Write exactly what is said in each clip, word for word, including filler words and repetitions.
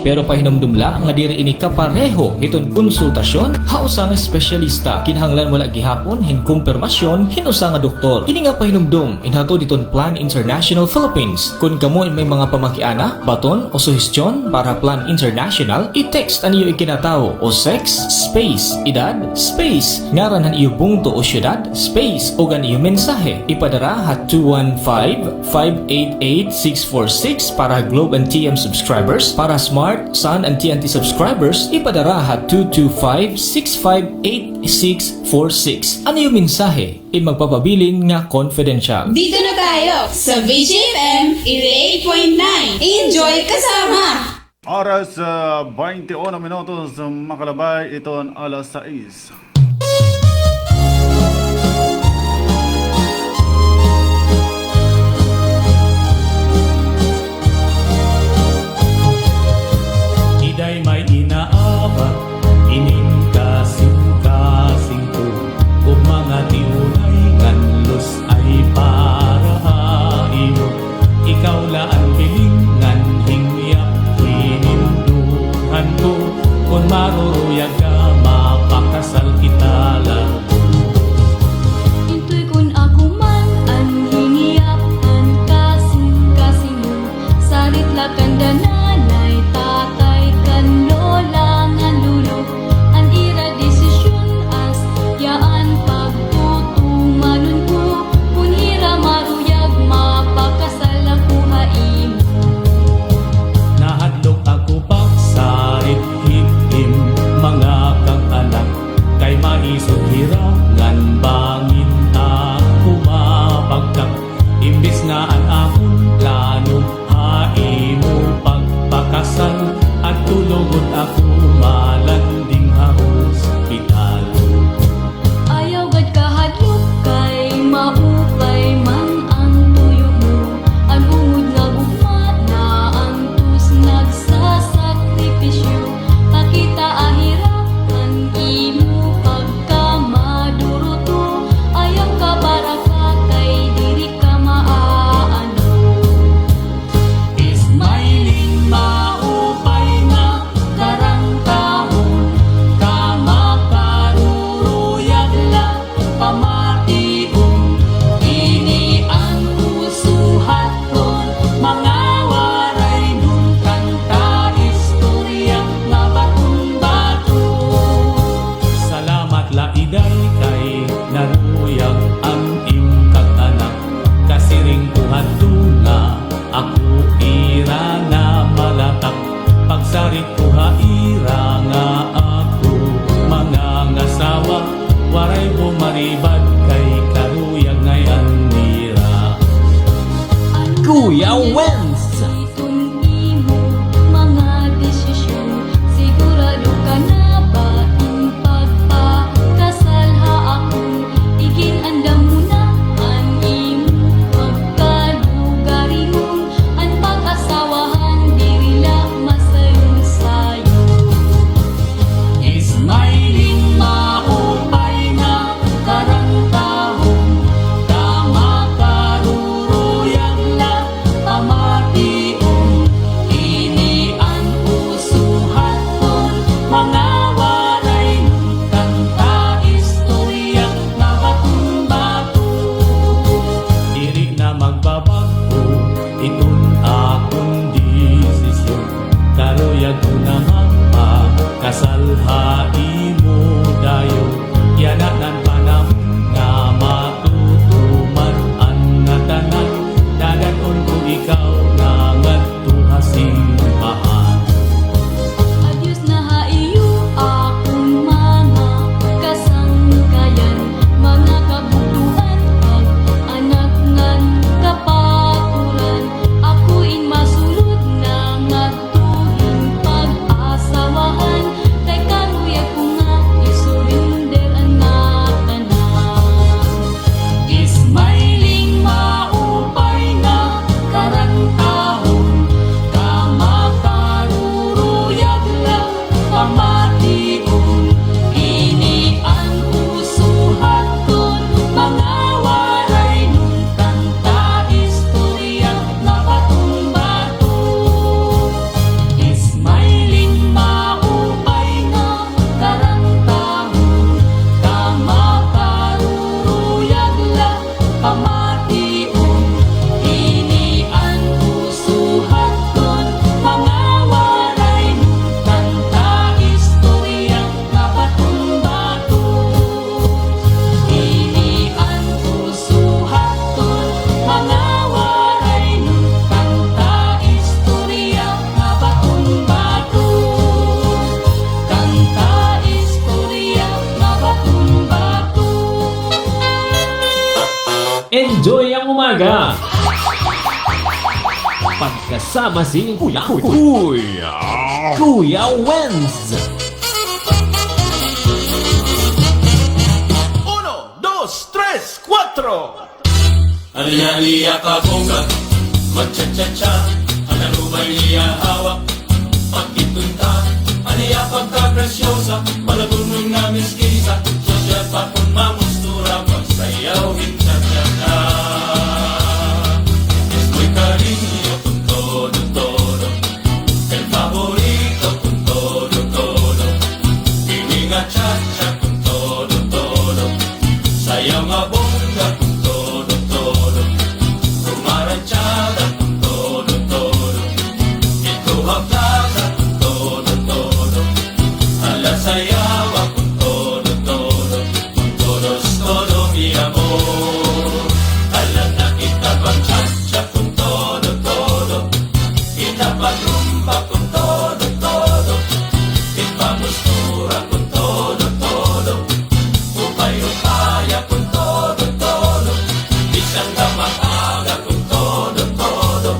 Pero pahinumdom la nga diri ini kapareho hiton konsultasyon ha usa nga espesyalista. Kinahanglan mo la gihapon hin kumpirmasyon hin usa nga doktor. Ini nga pahinumdom inhatod hiton Plan International Philippines. Kon kamo in may mga pamakiana, baton o suhestyon para Plan International, i-text an iyo ikinatawo o sex space edad space ngaran han iyo bungto o syudad space ug an iyo mensahe. Ipadara ha two one five, five eight eight, six four six para Globe and T M subscribers, para Smart, Sun and T N T subscribers, ipadara ha two two five, six five eight, six four six. An iyo mensahe in magpapabilin nga confidential. Dito na tayo sa V G F M eighty-eight point nine. Enjoy kasama! Oras, ah, baynte uno minutos, makalabay iton alas sais. Iday may inaabat inin kasingkasing ko, ug mga tiunay ngan lus ay para ha imo. Ikaw la an piling ngan hingyap hinin duhan ko. Kon maruruyag ka, mapakasal kita la. Intoy kon ako man an hingyap han kasingkasing mo, sarit la kan da nanay tatay kan lola ngan lolo, an ira desisyon asya an pagtutumanon ko. Kon hira maruyag, mapakasal ako ha imo. Nahadlok ako pagsarit hin im mga kag-anak, kay maisog hira ngan bangin ako mabagtak. Imbis nga an akon plano ha imo pagpakasal, adto lugod ako malanding ha ospital. Ayaw gad kahadlok kay maupay man an tuyo mo. An ungod nga gugma na antos nagsasakripisyo, pakita ahira an imo pagkamaduruto. Ayaw kabaraka kay diri ka maaano. Smiling, maupay nga karangtahon, kamakaruruyag la pamation. Ini an uso haton, mga Waraynon, kanta istorya nga baton-baton. Salamat la, Iday, kay naruyag an im kag-anak. Kasiring ko hadto nga ako ira na malatak. Pagsarit ko ha ira nga ako mangangasawa, waray bumaribad kay karuyag ngay-an nira. Kuya Wens! Iton imo mga desisyon, sigurado ka na ba in pagpakasal ha akon? Igin-andam mo na an imo pagkalugaringon, an pag-asawahan diri la masayon-sayon. Smiling, maupay nga karangtahon, kamakaruruyag la pamation. Ini an uso haton, mga Waraynon, kanta istorya nga baton-baton. Diri na magbabag-o iton akon desisyon. Karuyag ko na magpakasal ha imo dayon. Yana na an panahon nga matutuman an ngatanan. Dadad-on ko ikaw na ngadto ha simbahan. Adyos na ha iyo akon mga kasangkayan, mga kabugtoan, pag-anak ngan kapaturan. Ako in masulod na ngadto hin pag-asawahan, kay karuyag ko nga i-surrender an nga Aga. Pagkasama si Kuya, Kuya, Kuya Wenz. Uno, dos, tres, cuatro. Ano ya niya kabongga, magcha-cha-cha, an kalumay niya hawak. Pagkitunta, an iya pagkagrasyosa, malagungon nga miskisa, sosyal pa kon mamustura, pagsayaw hin cha-cha-cha. Es muy cariño con todo, todo, el favorito con todo, todo, ini nga cha-cha con todo, todo. Sayaw nga bongga kon todo, todo. Rumaranchada kon todo, todo. Didto ha plaza kon todo, todo. Hala, sayawa kon todo, todo. Con todos, todo, mi amor. Hala, nakita pa an cha-cha kon todo, todo. Kita pa rumba kon todo, todo. Kita pa mustura kon todo, todo. Upay-upaya kon todo, todo. Bisan pa maaga kon todo, todo.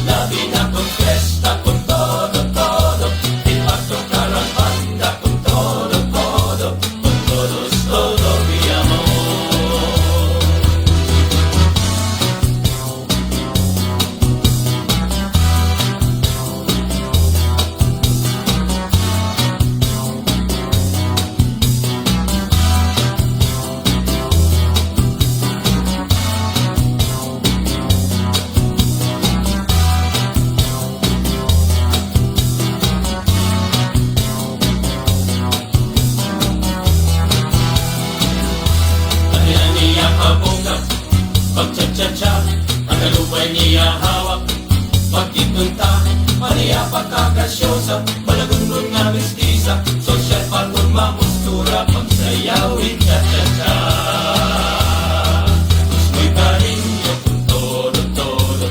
Labi na kon fiesta kon todo, todo. Ipagtukar an banda kon todo, todo. Con todos, todo, mi amor. An iya kabongga, pagcha-cha-cha, an kalumay niya hawak. Pagkitunta, an iya pagkagrasyosa, malagungon nga miskisa, sosyal pa kon mamustura, pagsayaw hin cha-cha-cha. Gusto mo'y cariño con todo, todo.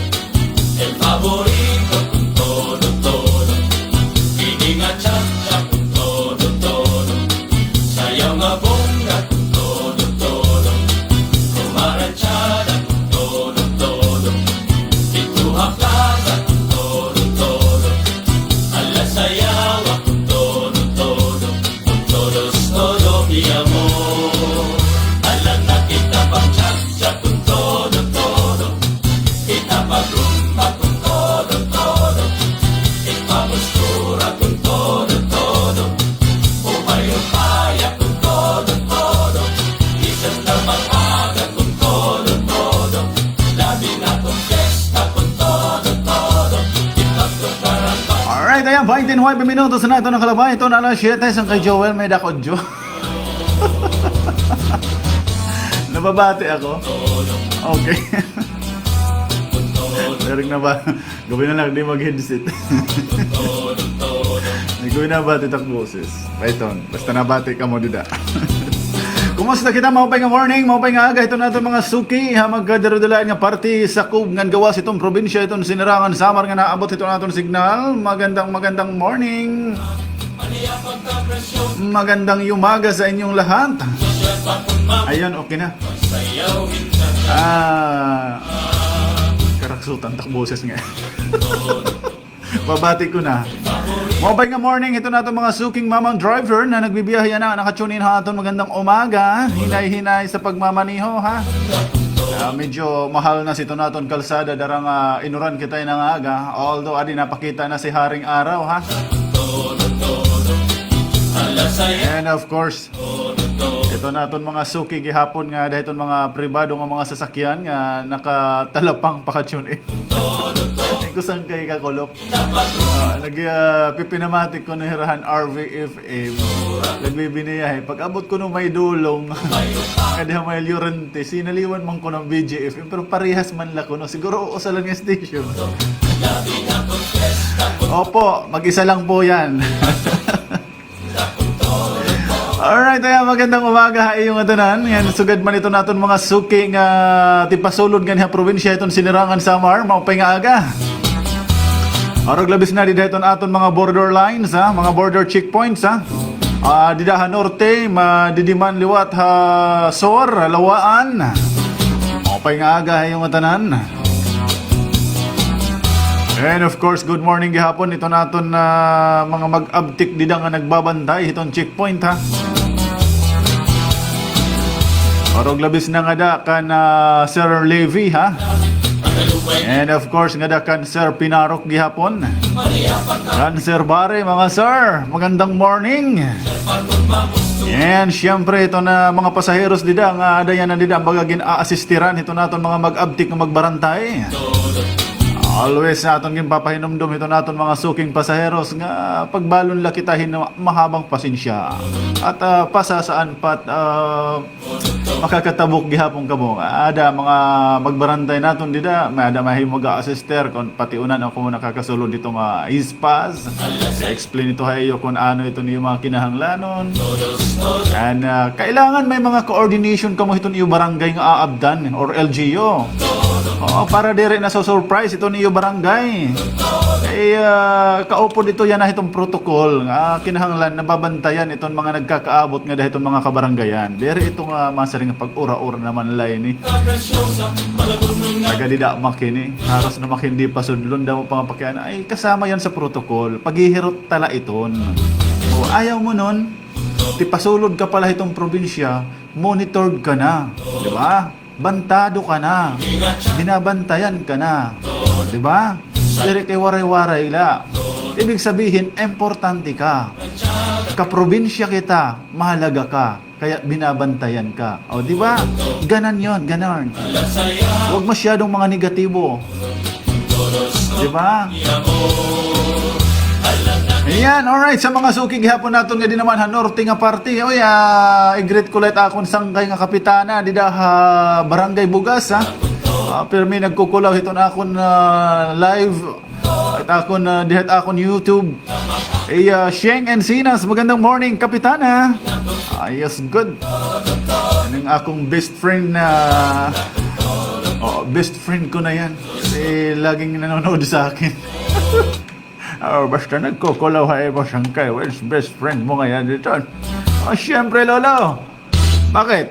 El favorito con todo, todo. Ini nga cha-cha con todo, todo. Sayaw nga bongga con todo, todo. Rumaranchada con todo, todo. Didto ha plaza con todo, todo. Hala, sayawa con todo, todo. Con todos, todo, mi amor. Hala, nakita pa an cha-cha con todo, todo. Kita pa rumba con todo, todo. Ipamustura con todo, todo. Upay-upaya con todo, todo. Bisan pa maaga con todo, todo. Labi na kon fiesta con todo, todo. Ipagtukar an banda. Alright, ayan, baynte nuwebe minutos na ito nakalabay. Ito na alas siyete, sang kay Joel, may dakot, Jo. Nababati ako? Okay. Direk na ba? Gabay na lang, di mag-headset. Di ko binabati tak boses. Payton, basta nabati kamo dida. Kumusta kita? Maupay nga morning, maupay nga aga. Ito na aton mga suki ha magkadara-dara nga parte, sakob ngan gawas hiton probinsya hiton Sinirangan, Samar nga naabot hiton aton signal. Magandang, magandang morning. Magandang umaga sa inyong lahat. Ayan, okay na. Ah, karaksutan tak boses nga. Mabati ko na. Maupay nga morning hiton aton mga suking mamang driver na nagbibiyahe yana, naka-tune in ha aton. Magandang umaga. Hinay-hinay sa pagmamaneho, ha. Ah, medyo mahal na hiton aton kalsada, dara nga inuran kita yana nga aga. Although adi napakita na si Haring Araw, ha. And of course, hiton aton mga suki gihapon nga dida hiton mga pribado nga mga sasakyan nga nakatalapang paka-tune in. Kusang kay kakulop. Ah, nag, ah, pipinamati ko na hira han R V F M. Nagbibiniyahe. Pag-abot kuno may Dulong, nga diha may Llorente, sinaliwan man kuno an V G F M, pero parehas man la kuno. Siguro usa la nga station. Opo, mag-isa lang po yan. Alright, ayan, magandang umaga ha iyo ngatanan. Ngan sugad man hiton aton mga suki nga tipasulod nganhi ha probinsya hiton Sinirangan, Samar, maupay nga aga. Arog labis na dida hiton aton mga border lines, ha, mga border checkpoints, ha. Ah, dida ha norte, madidiman liwat ha sur, Lawaan. Maupay nga aga ha iyo ngatanan. And of course, good morning gihapon iton aton, ah, mga mag-abtik dida nga nagbabantay hiton checkpoint, ha. Orog labis na ngada kan, ah, Sir Levi, ha. And of course, ngada kan Sir Pinarok gihapon. Kan Sir Bare, mga sir, magandang morning. And siyempre, ito na mga pasaheros dida nga ada yana dida, baga gin-aasistiran hito naton mga mag-abtik nga magbarantay. Always naton ginpapahinumdom hito naton mga suking pasaheros nga pagbalon la kita hin mahabang pasensya. At, ah, pasasaan pa, ah, makakatabok gihapon kamo. Ada mga magbarantay naton dida, may ada mahimo mag-aasister kon pati unan ako nakakasulod dito nga ispas. I-explain ito ha iyo kon ano ito niyo mga kinahanglanon. And, ah, kailangan may mga coordination kamo hiton iyo barangay nga aabtan or L G U. Oo, para diri na so surprise iton iyo barangay. Kay, ah, kaupod ito yana hiton protocol nga kinahanglan nababantayan iton mga nagkakaabot ngada hiton mga kabarangayan. Diri ito nga masiring nga pag-ura-ura naman la ini. Taga dida makini. Haros na makindi pasudlon, damo pa nga pakiana. Ay, kasama yan sa protocol. Paghihirot ta la iton. O, ayaw mo nun. Tipasulod ka pa la hiton probinsya, monitored ka na. Di ba? Bantado ka na. Binabantayan ka na. Di ba? Diri kay waray-waray la. Ibig sabihin, importante ka. Kaprobinsya kita, mahalaga ka. Kaya binabantayan ka. O, di ba? Ganan yon, ganan. Huwag masyadong mga negatibo. Di ba? Ayan, alright. Sa mga suki gihapon naton nga di naman ha norte nga parte. Oy, ah, i-greet ko la it akon sangkay nga kapitana dida ha Barangay Bugas, ha? Ah, pirmi nagkukulaw hiton akon, ah, live. It akon, ah, diha it akon YouTube. Iya, Sheng Encinas, magandang morning, Kapitana. Ayos, good. Yan ang akong best friend na, oh, best friend ko na yan. Kasi laging nanonood sa akin. Oh, basta nagkukulaw ha imo sangkay, Wens, best friend mo ngayon dito. Oh, siyempre, Lolo. Bakit?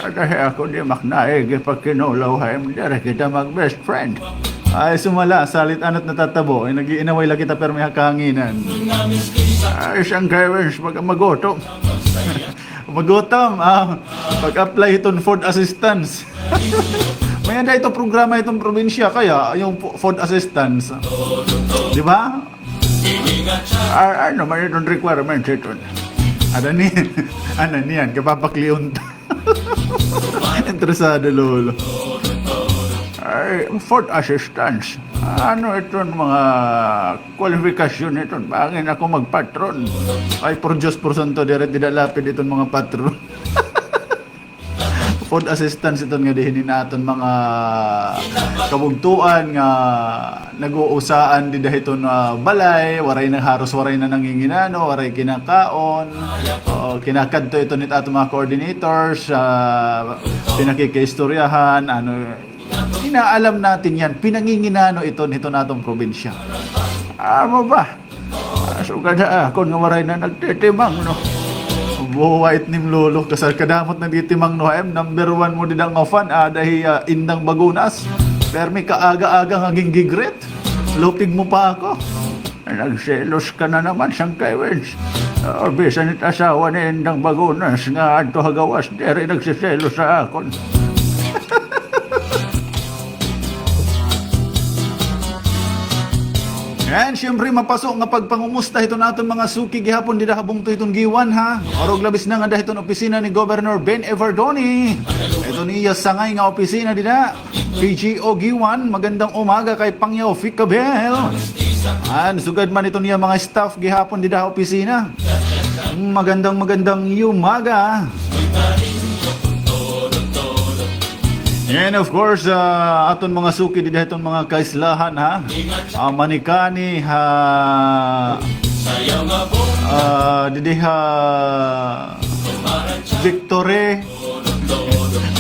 Ah, kasi ako di maknaig pag kinulaw ha im, diri kita mag-best friend. Ay, sumala, salit ano't natatabo. Ay, nag-iinaway la kita, pero may kahanginan. Ay, sangkay, Wens, pag magutom. Magutom, ah, pag-apply hiton food assistance. May-ada ito programa hiton probinsya, kaya yung fo-, food assistance. Di ba? Ar-, ano man iton requirements iton? Ada ni, ano niyan, kapapakliunta. Interesado, Lolo. Ay, food assistance. Ano iton mga kwalifikasyon iton? Bangin ako magpatron. Ay, por Diyos, por santo, diri dida lapid iton mga patron. Food assistance iton nga dihin naton mga kabugtoan nga nag-uusaan dida hiton, ah, balay, waray na, haros waray na nanginginano, waray kinakaon. O, kinakadto iton hit aton mga coordinators, ah, pinakikaistoryahan, ano, inaalam natin yan, pinanginginano iton hiton aton probinsya. Amo ba? Ah, sugad ha akon nga waray na nagtitimangno. Buhay it nim, Lolo, kasar kadamot nagtitimangno ha im, number one mo dida nga fan, ada hi, ah, Indang Bagunas. Permi kaaga-aga nga gingi-greet. Lupig mo pa ako. Nagselos ka na naman, sangkay Wens. Ah, bisan it asawa ni Indang Bagunas nga adto ha gawas, diri nagseselos ha akon. And siyempre, mapaso nga pagpangumusta hiton aton mga suki gihapon dida ha bungto hiton Guiuan, ha. Orog labis na ngada hiton opisina ni Governor Ben Evardone. Iton iya sangay nga opisina dida. P G O Guiuan, magandang umaga kay Pangyaw Ficabel. And sugad man iton iya mga staff gihapon dida ha opisina. Magandang, magandang umaga. And of course, ah, aton mga suki dida hiton mga kaislahan, ha. Ah, Manikani, ha. Ah, didi ha Victory.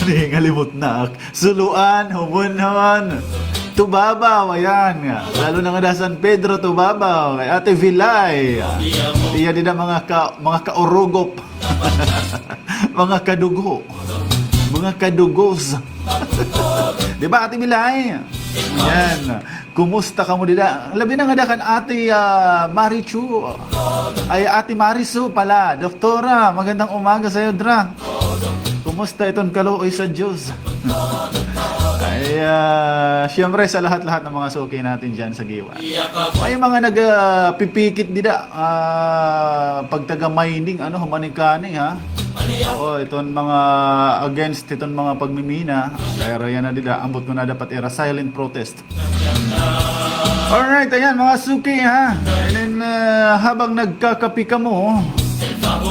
Di, ngalimot na ak. Suluan, Humunhon, Tubabao, ayan nga. Lalo na nga da San Pedro, Tubabao, kay Ate Vilay. Iya dida mga ka-, mga kaurugop. Mga kadugo. Mga kadugos. Di ba, Ate Bilay? Yan. Kumusta kamo dida? Labi na ngada kan Ate, ah, Marichu. Ay, Ate Marisu pala. Doktora, magandang umaga sa'yo, Dra. Kumusta iton kaluoy sa Diyos? Ay, ah, siyempre sa lahat-lahat ng mga suki natin dyan sa Giwa. May mga nagpipikit dida, ah, pag taga mining, ano, humanikani, ha? Oo, iton mga against iton mga pagmimina, kaya raya na dida, ambot ko na dapat ira silent protest. Alright, ayan, mga suki, ha? And then, ah, habang nagkakapi kamo,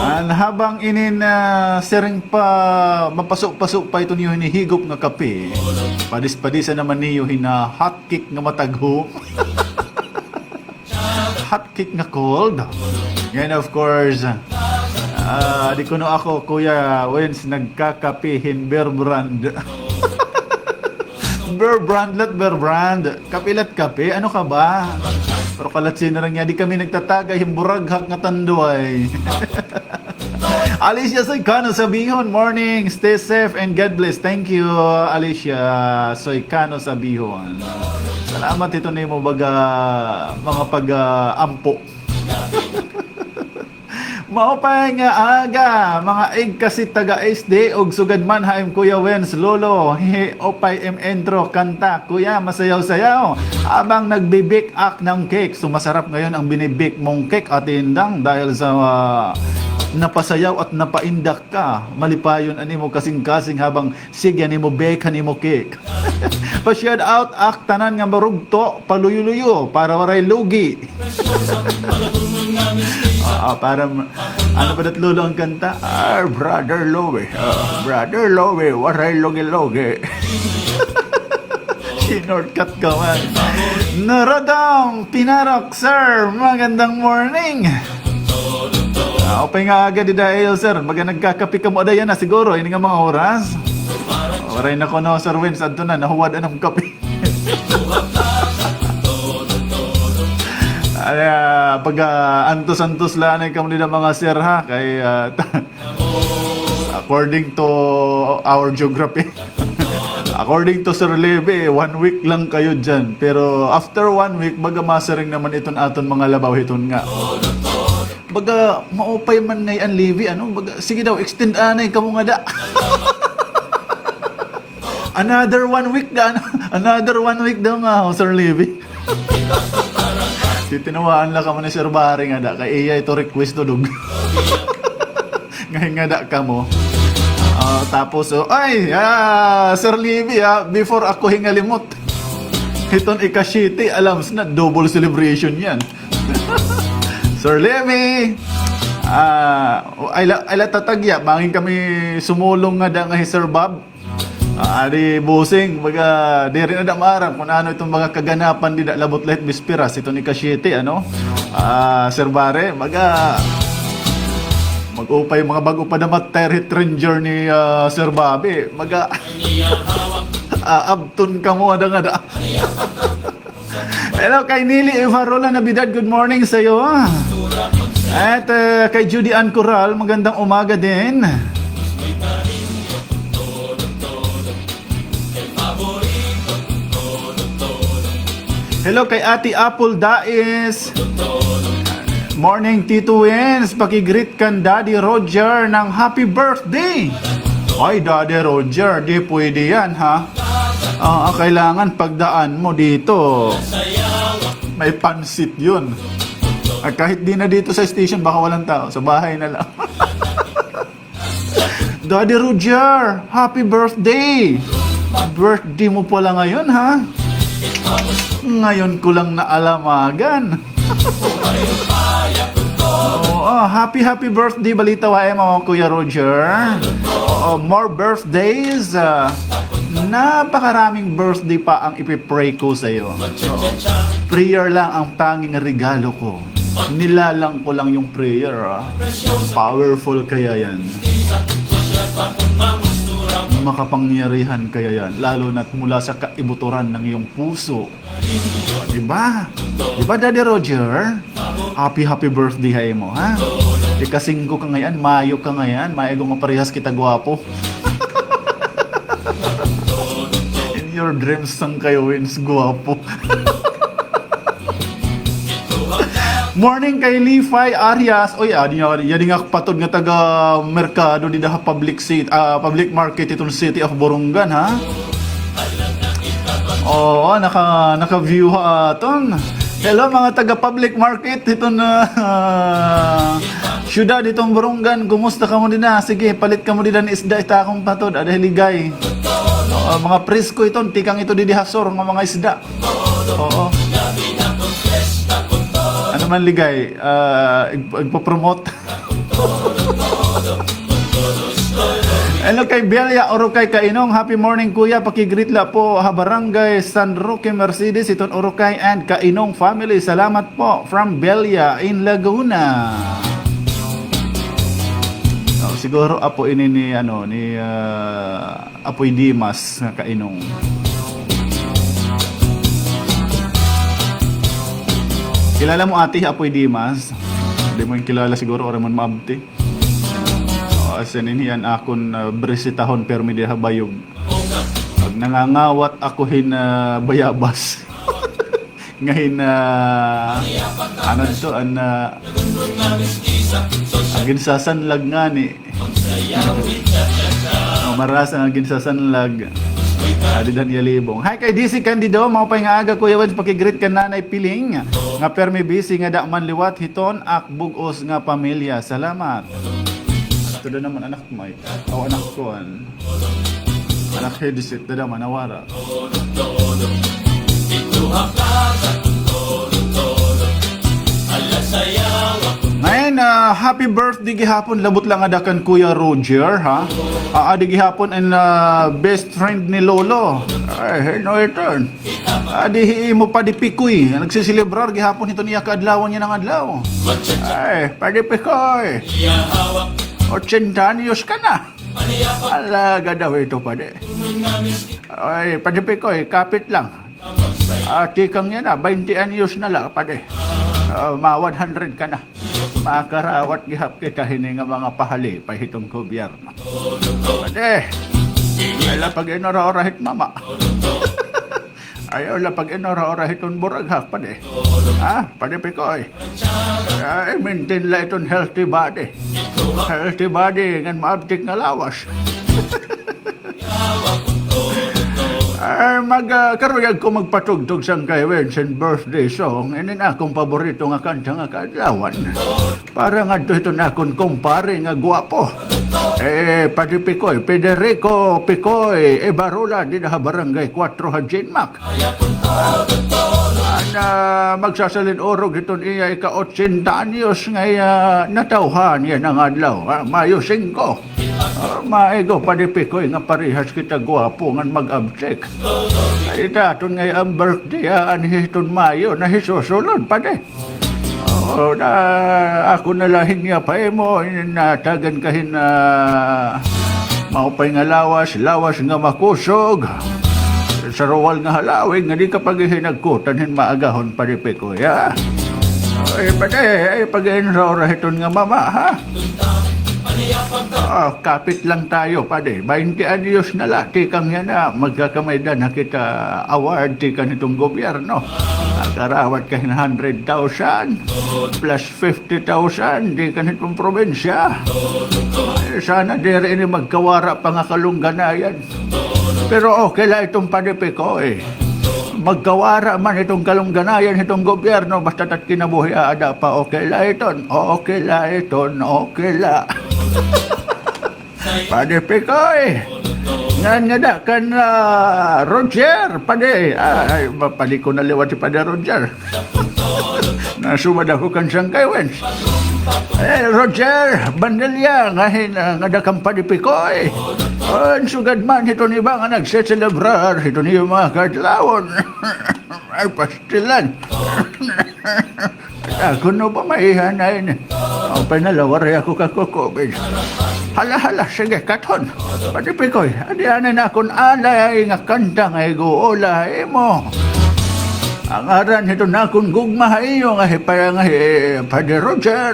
and habang inin, ah, siring pa, mapaso-paso pa iton iyo hinihigop nga kape, padis-padisa naman niyo hina hot cake nga matagho. Hot cake nga cold. Yan, of course. Ah, di kuno ako, Kuya Wins, nagkakape hin Bear Brand. Bear Brand, lat Bear Brand. Kape lat kape. Ano ka ba? Pero kalat sinaran niya, di kami nagtatagay hin buraghak nga tanduay. Alicia Soycano Sabihon, morning. Stay safe and God bless. Thank you, Alicia Soycano Sabihon. Salamat ito nimo baga mga pag-ampo. Maupay nga aga, mga igkasi taga S D ug sugad man ha im Kuya Wens, Lolo. Hehe, upay im intro kanta, Kuya, masayaw-sayaw. Habang nagbi-bake ak ng cake, so masarap ngayon ang binibake mong cake, Ate Indang, dahil sa, ah, napasayaw at napaindak ka. Malipayon an imo kasingkasing habang sige an imo bake, an imo cake. Pa-shout out ak tanan nga marugto, paluyo-luyo, para waray lugi. Ah, para ma-, ano ba dat, Lolo, ang kanta? Ah, Brother Louie. Ah, Brother Louie, waray lugi-lugi. Sinortcut ka man. Naradang Pinarok, sir. Magandang morning. Ah, upay nga aga dida ha iyo, sir. Baga nagkakape kamo ada yana siguro ini nga mga oras. Waray na kuno, Sir Wins, adto na, nahuwad an am kape. Ay, ah, pag, ah, antos-antos la anay kamo dida, mga sir, ha, kay, ah, according to our geography. According to Sir Levy, one week lang kayo dyan. Pero after one week, baga masiring naman iton aton mga labaw hiton nga. Baga maupay man ngay-an, Levy, ano? Baga, sige daw, extend anay kamo ngada. Another one week da, ano? Another one week daw nga, oh, Sir Levy. Titinawaan la kamo ni Sir Barry ngada, kay iya ito request, Dudog. Ngay ngada kamo. Ah, tapos, oh, ay, ah, Sir Levy, ah, before ako hingalimot. Hiton ika-siyete, alams na, double celebration yan. Sir Levy, ah, ay la, ay la tatagya, bangin kami sumulong ngada nga hi Sir Bob. Ah, adi, bossing, baga, diri na da maaram kun ano iton mga kaganapan dida, labot la hit bisperas, iton ika-siyete, ano? Ah, Sir Bare, baga, mag-upay, mga bag-o pa da ma-tire hit Ranger ni, ah, Sir Bobby. Baga, ah, abton kamo, ada nga da. Hello kay Nili Ivarola Navidad, good morning sa'yo. At, eh, kay Judy Ann Coral, magandang umaga din. Hello kay Ate Apple Dais. Morning, Tito Wins. Paki-greet kan Daddy Roger ng happy birthday. Ay, Daddy Roger, di pwede yan, ha? Ah, kailangan pagdaan mo dito. May pansit yun. At kahit di na dito sa station, baka walang tao. Sa bahay na lang. Daddy Roger, happy birthday! Birthday mo pala ngayon, ha? Ngayon ko lang naalamagan. Oo, ah, happy, happy birthday, balita wa mo, Kuya Roger. Oo, more birthdays. Ah, napakaraming birthday pa ang ipipray ko sa'yo. Oo. Prayer lang ang tanging regalo ko. Nilalang ko lang yung prayer, ah. Powerful kaya yan. Makapangyarihan kaya yan. Lalo na't mula sa kaibuturan ng iyong puso. Diba? Diba, Daddy Roger? Happy, happy birthday ha imo, ha? Ikasingko ka ngayan, mayo ka ngayan, maigo nga parehas kita gwapo. Dreams Sangkay Wins, guwapo. Morning kay Levi Arias. Oy, adi nga, adi nga patod nga taga merkado dida ha public seat, ah, public market hiton City of Borongan, ha? Oo, naka, naka-view ha aton. Hello, mga taga public market hiton, ah, syudad hiton Borongan. Kumusta kamo dida? Sige, palit kamo dida hin isda, ita akon patod. Adi hi Ligay. Oo, mga presko iton, tikang ito didi ha sur nga mga isda. Oo. Ano man, Ligay, ah, ig-, igpo-promote. Hello kay Belia Orokay Kainong. Happy morning, kuya. Paki-greet la po ha Barangay San Roque, Mercedes, iton Orokay and Kainong family. Salamat po. From Belia in Laguna. Oh, siguro apo ini ni, ano, ni, ah, Apoy Dimas nga Kainong. Kilala mo, ate, Apoy Dimas? Di mo kilala siguro, ora man maabti. O, as in, ini an akon, ah, brisitahon, permi dida ha bayog. Pag nangangawat ako hin, ah, bayabas. Nga hin, ah, ano to, an, ah, an ginsasanlag ngani. O, marasa nga ginsasanlag. Ah, dida han iya libong. Hi kay D C Candido, maupay nga aga, Kuya Wens, paki-greet kan Nanay Piling. Nga permi busy nga da man liwat hiton ak bug-os nga pamilya. Salamat. Ito na naman anak mo, eh. O, anak ko, an. Anak headset, dada man, nawara. Ngayon, ah, happy birthday gihapon, labot la nga ada kan Kuya Roger, ha? Ah, adi gihapon an, ah, best friend ni Lolo. Ay, no, ito. Adi hi imo Padi Pikoy, nagsiselebrar gihapon hiton iya kaadlawan yana nga adlaw. Ay, Padi Pikoy. Ochenta anyos ka na. Alaga daw ito, Padi. Ay, Padi Pikoy, kapit lang. Ah, tikang yana, baynte anyos na la, Padi. Ah, ma one hundred ka na. Makarawat gihap kita hini nga mga pahalipay hiton gobyerno. Padi, ayaw la pag-inura-ura hit mama. Ayaw la pag-inura-ura hiton buraghak, Padi. Ha? Padi Pikoy. Ay, maintain la iton healthy body. Healthy body, ngan maabtik nga lawas. Ay, mag, ah, karuyag ko magpatugtog sangkay Wens hin birthday song. Ini an akon paborito nga kanta nga kaadlawan. Para ngadto hiton akon kumpare nga gwapo. Eh, Padi Pikoy, Federico Pikoy, Ibarola, dida ha Barangay Cuatro ha Genmac. An, ah, magsasalin-urog hiton iya ika-ochenta anyos nga iya natawhan yana nga adlaw, ah, Mayo singko. Ah, maigo, Padi Pikoy, nga parehas kita gwapo ngan mag-abtik. Ay, ita aton ngay-an birthday, ah, anhi hiton Mayo, nahisusulod, Padi. Oo, na, ako na la hin iya pa imo, ini an tagan ka hin, ah, maupay nga lawas, lawas nga makusog. Saruwal nga halawig nga di ka paghihinagkutan hin maagahon, Padi Pikoy, ha? Ay, Padi, ay, pag-inura-ura hiton nga mama, ha? Ah, kapit lang tayo, Padi. Baynte anyos na la, tikang yana, magkakamay-ada na kita award, tikang hiton gobyerno. Makarawat ka hin hundred thousand, plus fifty thousand, tikang hiton probinsya. Eh, sana diri ini magkawara pa nga kalungganayan. Pero okay la iton, Padi Pikoy. Magkawara man iton kalungganayan hiton gobyerno, basta it kinabuhi aada pa, okay la iton, okay la iton, okay la. Padi Pikoy. Ngan ngada kan, ah, Roger, Padi. Ay, ma-, Padi ko na liwat hi Padi Roger. Nasumad ako kan sangkay Wens. Eh, Roger Bandilla, nga hin-, ah, ngada kan Padi Pikoy. An sugad man hiton iba nga nagseselebrar hiton iyo mga kaadlawan. Ay, pastilan. Ako no ba maihanay ni? Apay na la, waray ako kakukubi. Hala, hala, sige, katon. Padi Pikoy, adi anay an akon alay nga kanta nga ig-uula ha imo. An ngaran hiton akon gugma ha iyo nga hi Pa-, nga hi Padi Roger.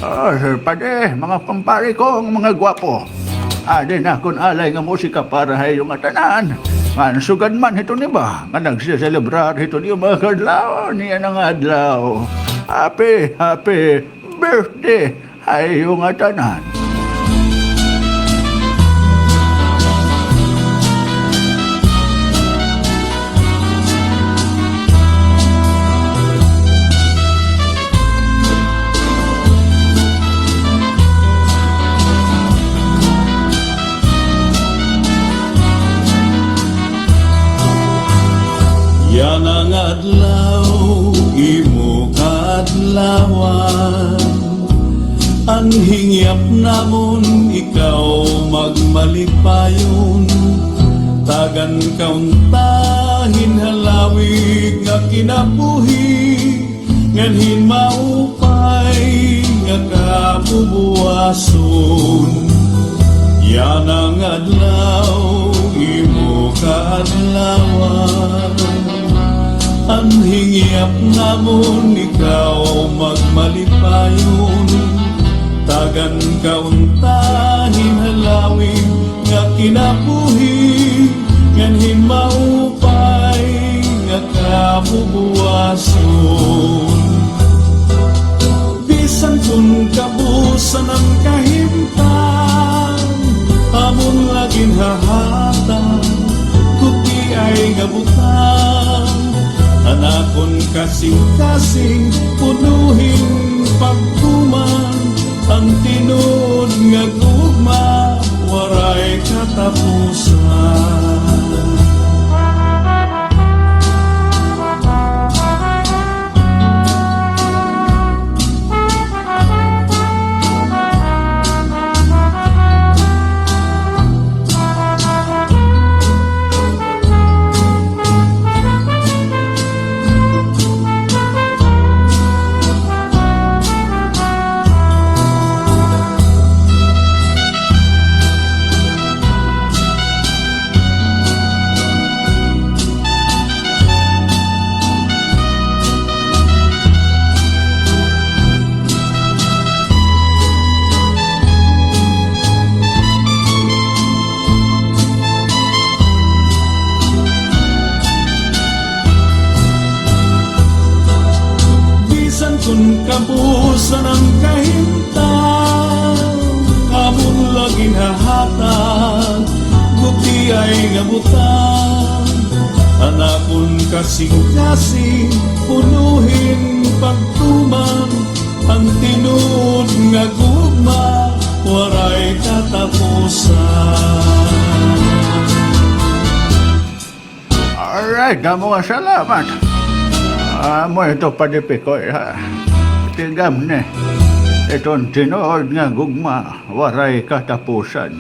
Oh, Sir Padi, mga kumpare ko, mga gwapo. Adi an akon alay nga musika para ha iyo ngatanan. Ngan sugad man hiton iba nga nagseselebrar hiton iyo mga kaadlaw, yana nga adlaw. Happy, happy birthday ha iyo ngatanan. Yana nga adlaw, imo kaadlawan. An hingyap namon ikaw magmalipayon. Tagan ka unta hin halawig nga kinabuhi, ngan hin maupay nga kabubuwason. Yana nga adlaw, imo kaadlawan. An hingyap namon ikaw magmalipayon. Tagan ka unta hin halawig nga kinabuhi, ngan hin maupay nga kabubuwason. Bisan kon kabusan an kahimtang, amon la ginhahatag, gutiay nga butang. An akon kasingkasing, puno hin pagtuman, an tinuod nga gugma, waray katapusan. Bisan kon kabusan an kahimtang, amon la ginhahatag, gutiay nga butang. An akon kasingkasing, puno hin pagtuman, an tinuod nga gugma, waray katapusan. Alright, damo nga salamat. Amo ito, Padi Pikoy, ha. Tigam ni. Iton tinuod nga gugma, waray katapusan.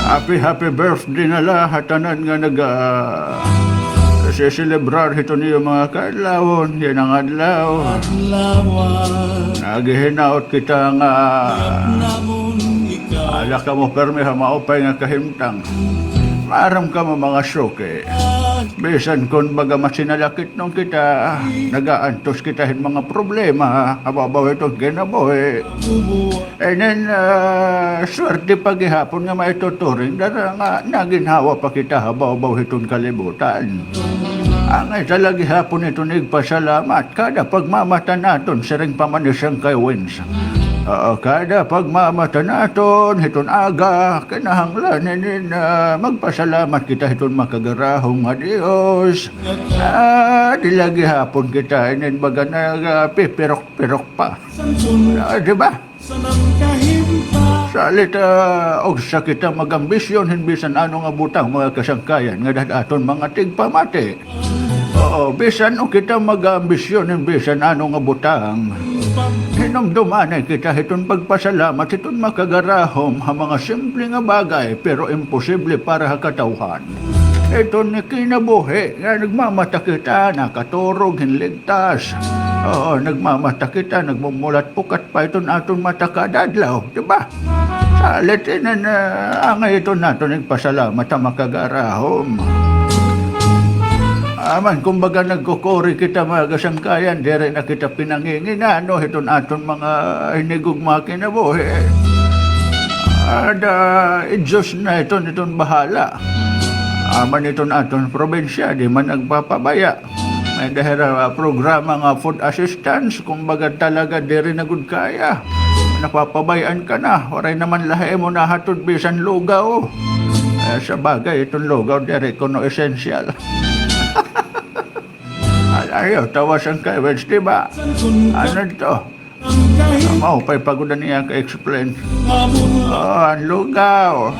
Happy, happy birthday na la ha tanan nga naga-, nagseselebrar hiton iyo mga kaadlawon, yana nga adlaw. Naghihinaot kita nga ada kamo pirme ha maupay nga kahimtang. Maaram kamo, mga suki. Bisan kon baga masinalakitnon kita, nagaantos kita hin mga problema ha bawbaw hiton kinabuhi. Inin, ah, swerte pa gihapon nga maituturing dara nga naginhawa pa kita ha bawbaw hiton kalibutan. Angay ta la gihapon hiton igpasalamat kada pagmamata naton, siring pa man ni Sangkay Wins. Oo, kada pagmamata naton hiton aga, kinahanglan inin, ah, magpasalamat kita hiton makagarahom nga Dios. Ah, di la gihapon kita inin baga nagapipirok-pirok pa. Ah, di ba? Salit, ah, ugsa kita mag-ambisyon hin bisan ano nga butang, mga kasangkayan, nga dad-aton mga tigpamati. Oo, bisan o kita mag-ambisyon hin bisan ano nga butang, hinumdumanay kita hiton pagpasalamat hiton makagarahom ha mga simple nga bagay, pero imposible para ha katawhan. Iton kinabuhi nga nagmamata kita, nakaturog hin ligtas. Oo, nagmamata kita, nagmumulat pukat pa iton aton mata kada adlaw, di ba? Salit inin, ah, angay iton naton igpasalamat ha makagarahom. Aman, kumbaga, nagkukuri kita, mga kasangkayan, diri na kita pinanginginano hiton aton mga hinigugma kinabuhi. Ada, i-Diyos na iton, iton bahala. Aman iton aton probinsya, di man nagpapabaya. May-ada hira programa nga food assistance, kumbaga talaga diri na gud kaya. Napapabay-an ka na, waray naman la ha imo nahatod bisan lugaw. Eh, sa bagay, iton lugaw, diri kuno essential. Ayaw, tawas an kay Weds, di ba? Ano to? Maupay pa gud an iya ka-explain. Oh, an lugaw.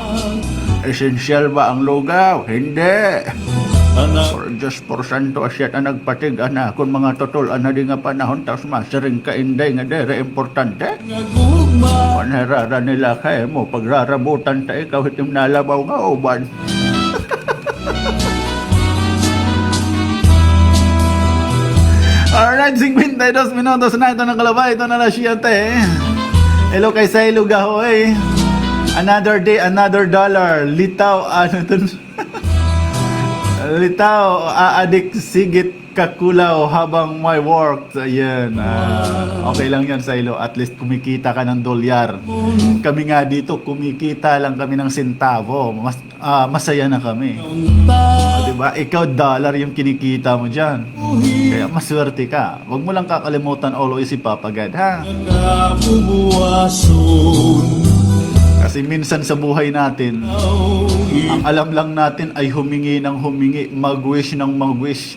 Essential ba ang lugaw? Hindi. Por Diyos, por santo, asya ta nagpatig-a na akon mga tutul-an hadi nga panahon, tapos masiring ka, Inday, nga diri importante. Panharara nila kay mo, pagrarabutan ta ikaw, hitim nalabaw nga uban. Alright, singkwenta y dos minutos na ito nakalabay. Ito na alas siyete. Hello kay Sailo Gahoy. Another day, another dollar. Litaw, ano to? Litaw, aadik, sigit, kakulaw habang may work. Ayan. Ah, okay lang yan, Sailo. At least kumikita ka ng dolyar. Kami nga dito, kumikita lang kami ng sentavo. Mas, ah, masaya na kami. Ah, di ba? Ikaw, dollar yung kinikita mo dyan. Kaya maswerte ka. Huwag mo lang kakalimutan always si Papa God, ha? Kasi minsan sa buhay natin, ang alam lang natin ay humingi ng humingi, mag-wish ng mag-wish.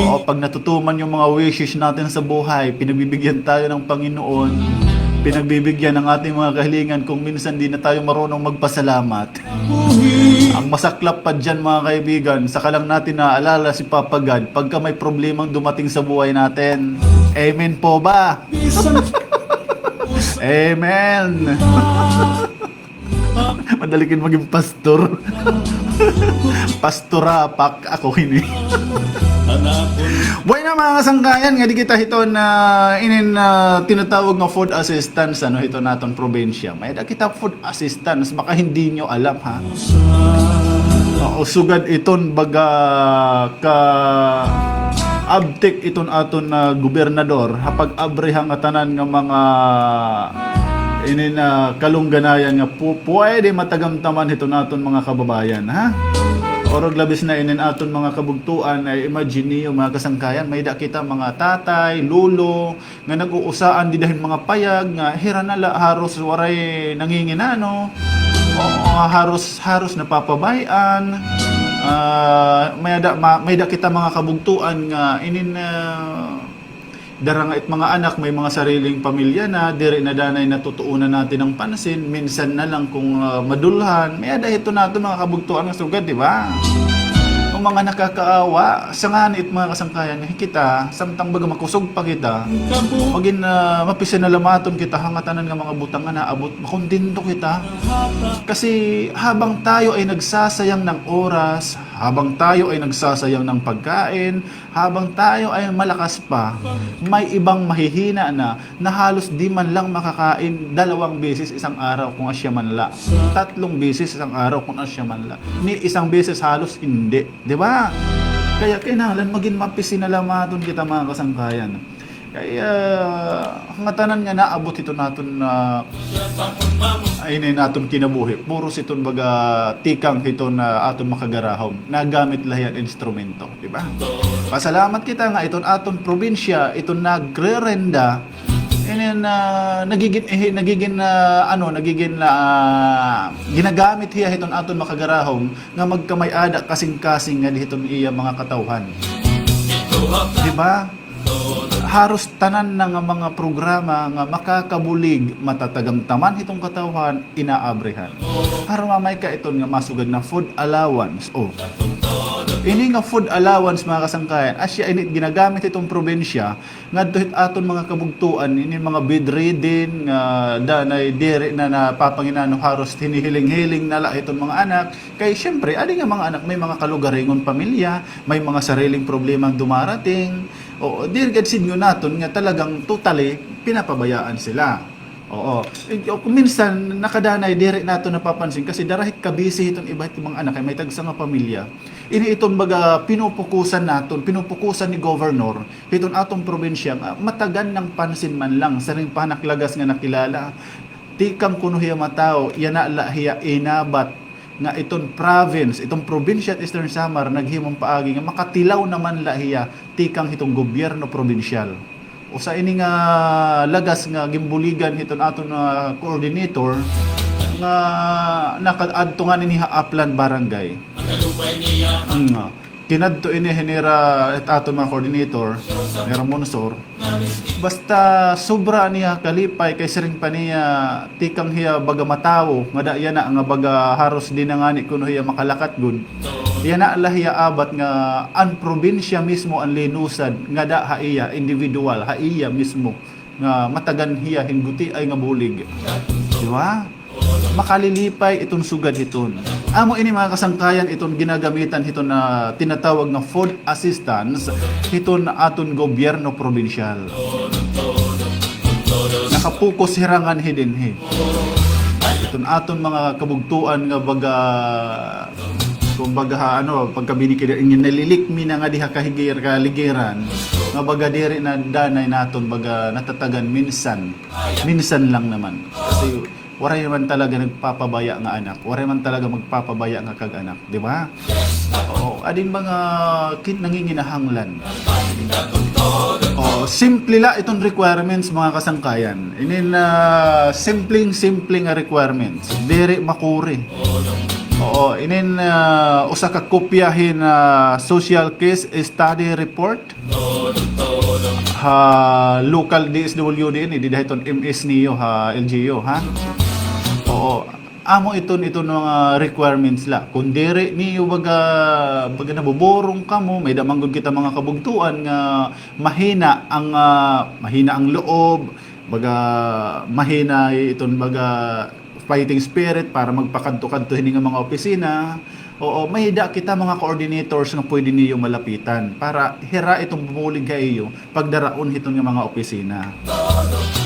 Oo, pag natutuman yung mga wishes natin sa buhay, pinagbibigyan tayo ng Panginoon, pinagbibigyan ng ating mga kahilingan, kung minsan di na tayo marunong magpasalamat. Ang masaklap pa dyan, mga kaibigan, saka lang natin naaalala si Papa God pagka may problemang dumating sa buhay natin. Amen po ba? Amen. Madali kin maging pastor. Pastora, pak, ako hini. Buhay na, mga kasangkayan, nga di kita hiton inin, ah, tinatawag nga food assistance, ano, hiton aton probinsya. May-ada kita food assistance, baka hindi nyo alam, ha? Oo, sugad iton baga ka abtik iton aton, ah, gobernador, ha pag-abre ha ngatanan nga mga inin, ah, kalungganayan nga pu-, pwede matagamtaman hiton aton mga kababayan, ha? Orog labis na inin aton mga kabugtoan, ay imagine niyo, mga kasangkayan, may-ada kita mga tatay, lolo, nga nag-uusaan dida hin mga payag nga hira na la haros waray nanginginano. Oo, haros, haros napapabay-an. Ah, may-ada, ma-, may-ada kita mga kabugtoan nga inin, ah, dara nga it mga anak may mga sariling pamilya na, diri na danay natutuunan natin ng pansin, minsan na lang kung, ah, madulhan. May-ada hiton aton mga kabugtoan nga sugad, di ba? Ang mga nakakaawa, siya ngani it mga kasangkayan nga kita, samtang baga makusog pa kita, magin, ah, mapasinalamatan kita ha ngatanan nga mga butang nga naabot, makontento kita. Kasi habang tayo ay nagsasayang ng oras, habang tayo ay nagsasayang ng pagkain, habang tayo ay malakas pa, may ibang mahihina na, na halos di man lang makakain dalawang beses isang araw kung asya man la. Tatlong beses isang araw kung asya man la. Ni isang beses halos hindi. Di ba? Kaya kinahanglan magin mapasinalamatan kita, mga kasangkayan. Kaya, ah, ngatanan nga naabot hiton aton, ah, ay, ini naton kinabuhi. Puro hiton baga tikang hiton aton makagarahom. Nagamit la hiya hin instrumento, di ba? Pasalamat kita nga iton aton probinsya, iton nagrerenta, inin, ah, nagigin, eh, nagigin, ah, ano, nagigin, ah, ginagamit hiya hiton aton makagarahom nga magkamay-ada kasingkasing ngadi hiton iya mga katawhan. Di ba? Haros tanan na nga mga programa nga makakabulig, matatagamtaman hiton katawhan, inaabrehan. Para mamay ka iton nga masugad na food allowance. Oh. Ini nga food allowance, mga kasangkayan, asya ini ginagamit hiton probinsya ngadto hit aton mga kabugtoan, ini mga bedridden, nga danay diri na napapanginano, haros hinihiling-hiling na la hiton mga anak. Kay, siyempre, adi nga mga anak, may mga kalugaringon pamilya, may mga sariling problema dumarating. Oo, diri gad sidngon naton nga talagang totally pinapabayaan sila. Oo. Eh, o, kung minsan, nakadanay, diri naton napapansin kasi dara hit kabisi hiton iba hit mga anak, kay may tagsa nga pamilya. Ini iton baga pinupukusan naton, pinupukusan ni Governor, hiton aton probinsya, nga matagan ng pansin man lang, siring pa han ak lagas nga nakilala. tikang kuno hiya matawo, yana la hiya inabat nga iton province, iton probinsya han Eastern Samar, naghimo hin paagi nga makatilaw naman la hiya tikang hiton gobyerno probinsyal. Usa ini nga lagas nga ginbuligan hiton aton, ah, coordinator nga nakaadto ngani ha Aplan Barangay. Mm, ah. Kinadto ini hi nira, it aton mga coordinator, nira Monsor. Basta sobra niya kalipay kay siring pa niya, tikang hiya baga matawo, ngada yana nga baga haros di na ngani kuno hiya makalakat gud. Yana la hiya abat nga an probinsya mismo an linusad, ngada ha iya, individual, ha iya mismo nga matagan hiya hin gutiay nga bulig. Di ba? Makalilipay iton sugad hiton. Amo ini, mga kasangkayan, iton ginagamitan hiton nga tinatawag nga food assistance hiton aton gobyerno probinsyal. Nakapokus hira nganhi dinhi. Iton aton mga kabugtoan nga baga, kumbaga, ha, ano, pagkabini kay nalilikmi na ngadi ha kahigir-, kaligiran, nga baga diri na danay naton baga natatagan minsan. Minsan lang naman. Kasi waray naman talaga nagpapabaya nga anak. Waray man talaga magpapabaya nga kag-anak, di ba? Oo, ading mga kin-, nanginginahanglan. Oo, simple la iton requirements, mga kasangkayan. Inin, ah, simpleng-simple nga requirements. Diri makuri. Oo, inin, ah, usa ka kopya hin, ah, social case study report. Ha local D S W D ini, dida hiton M S niyo ha L G U, ha? Oo. Amo iton, iton mga requirements la. Kun diri niyo baga, baga nabuburong kamo, may-ada man gud kita mga kabugtoan nga mahina ang, ah, mahina ang loob, baga mahina iton baga fighting spirit para magpakadto-kadto hini nga mga opisina. Oo, may-ada kita mga coordinators nga pwede niyo malapitan para hira iton bumulig ha iyo pagdaraon hiton nga mga opisina.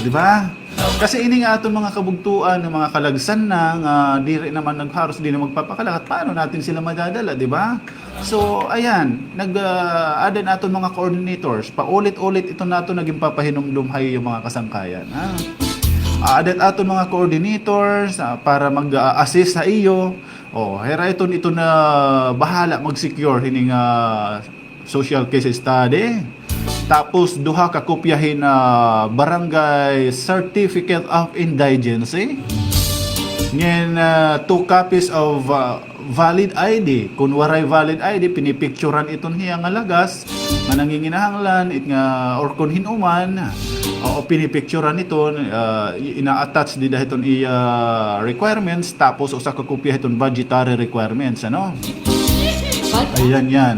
Di ba? Kasi ini nga aton mga kabugtoan, nga mga kalagsan na, nga diri naman nagharos, di na magpapakalakat, paano natin sila madadala, di ba? So, ayan, nag, ah, add an aton mga coordinators. Paulit-ulit iton naton nga ginpapahinumdom ha iyo, mga kasangkayan, ha? Add an aton mga coordinators, ah, para mag, ah, assist ha iyo. O, hira iton, iton nga bahala mag-secure hini nga social case study. Tapos, duha ka kopya hin, ah, barangay certificate of indigency. Ngan, ah, two copies of, ah, valid I D. Kun waray valid I D, pinipicturan iton hiya nga lagas nga nanginginahanglan, it nga, or kun hin-o man, oo, pinipicturan iton, ah, i-, ina-attach dida hiton iya requirements, tapos usa ka kopya hiton budgetary requirements, ano? Ayan, yan.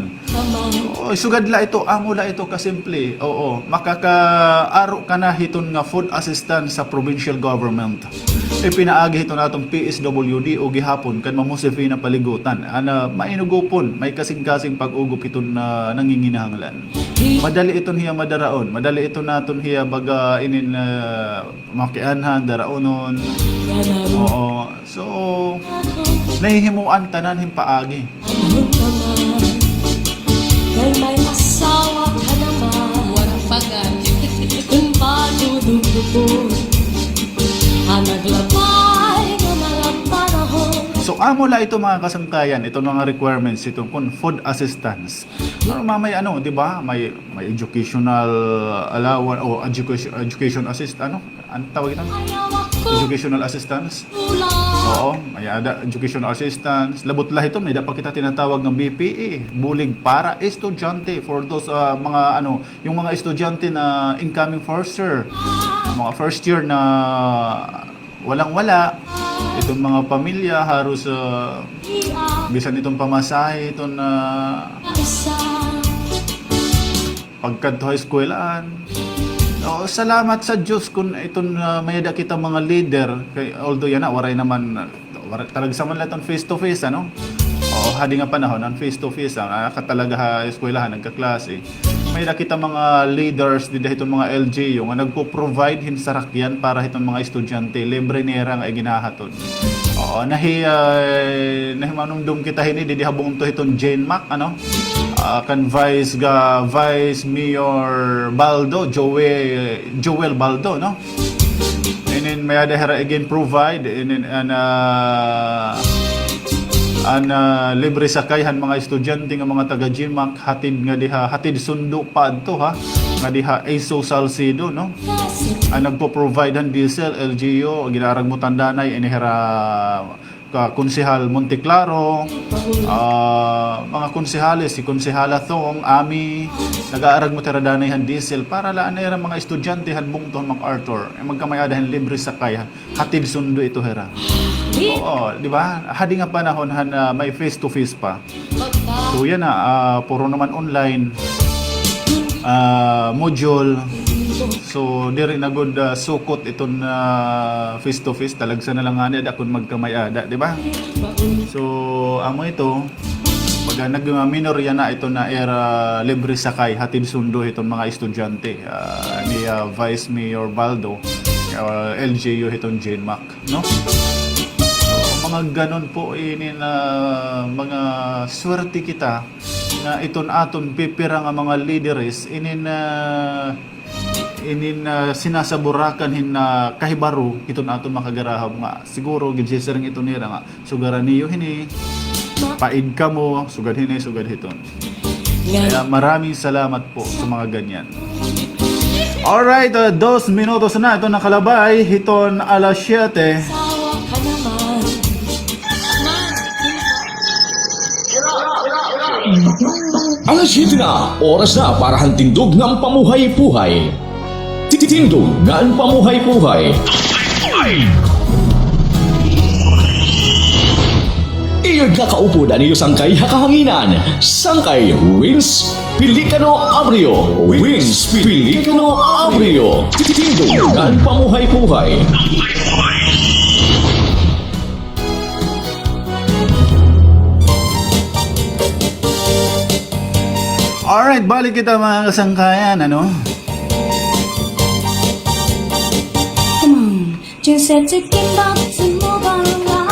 Oo, sugad la ito, amo la ito kasimple. Oo, makakaaro ka na hiton nga food assistance sa provincial government. Ipinaagi hiton aton P S W D o gihapon kan Ma'am Josefina Paligutan. Ana, mainugupon, may kasingkasing pag-ugup iton, ah, nanginginahanglan. Madali iton hiya madaraon, madali iton naton hiya baga inin, ah, makianhan, daraonon. Oo. So, nahihimuan tanan hin paagi. Kay may asawa ka naman. Wara pa gad. Kun padududuko. An naglabay nga mga panahon. So, amo la ito, mga kasangkayan, ito mga requirements, itong kun food assistance. Ano, ma-, may ano, di ba? May, may educational allowance o education, education assist, ano? Ano tawag ito? Educational assistance? Oo, may-ada educational assistance. Labot la ito, may-ada pa kita tinatawag nga B P E, bulig para estudyante, for those, ah, mga, ano, yung mga estudyante na incoming first year, mga first year na walang-wala, itong mga pamilya, haros, ah, bisan itong pamasahe, itong, ah, pagkadto ha eskwelahan. O, salamat sa Diyos kun iton, ah, may-ada kita mga leader. Kay, although yana, waray naman, ah, waray, talagsa man la iton face to face, ano? O, hadi nga panahon, an face to face, ah, ka talaga ha eskwelahan, nagkaklase. May-ada kita mga leaders dida hiton mga L G U nga nagpo-provide hin sarakyan para hiton mga estudyante. Libre nira nga iginhahatod. Oo, nahi-, ah, nahimanumdom kita hini didi ha bungto hiton JNMAC, ano? Ah, kan Vice ga-, Vice Mayor Baldo, Joey, Joel Baldo, no? Inin may-ada hira again provide inin an, ah, an, ah, libre sakay han mga estudyante nga mga taga GenMac, hatid nga diha, hatid sundo pa adto, ha, nga diha Aso Salcedo, no? An nagpo-provide han diesel, L G U, ginaarag mo Tandanay, ini hira ka Konsehal Monteclaro, ah, mga konsehales, si Konsehala Thong, Ami, nag-aarag mo tira danay han diesel para la anay ra mga estudyante han bungto han MacArthur. Eh, magkamay-ada hin libre sakay, ha-, hatid sundo ito hira. Oo, di ba? Hadi nga panahon han, ah, may face to face pa. So, yana, ah, puro naman online, ah, module. So, diri na gud, ah, sukot iton, ah, face to face. Talagsa na la ngani ada kon magkamay-ada, di ba? So, amo ito, pag, ah, nag-, ah, minor yana ito na ira libre sakay, hatid sundo iton mga estudyante, ah, ni, ah, Vice Mayor Baldo, ah, L G U hiton GenMac. No? So, mga ganon po, inin, ah, mga swerte kita nga iton aton pipira nga mga lideres, inin, ah, inin, ah, sinasaburakan hin, ah, kahibaro, iton aton mga kagarahab nga siguro, ginsisiring ito nira nga, sugaran niyo hini, paid kamo, sugad hini, sugad hiton. Kaya maraming salamat po sa mga ganyan. Alright, ah, dos minutos na ito nakalabay, hiton alas siyete. Alas siyete na, oras na para han tindog ngan pamuhay-puhay. Tindog ngan pamuhay-puhay. Iyo gakaupod an iyo sangkay ha kahanginan. Sangkay Wins Pelicano Abrio. Wins Pelicano Abrio. Tindog ngan pamuhay-puhay. Alright, balik kita, mga kasangkayan, ano? Come on. Just have to give up some more.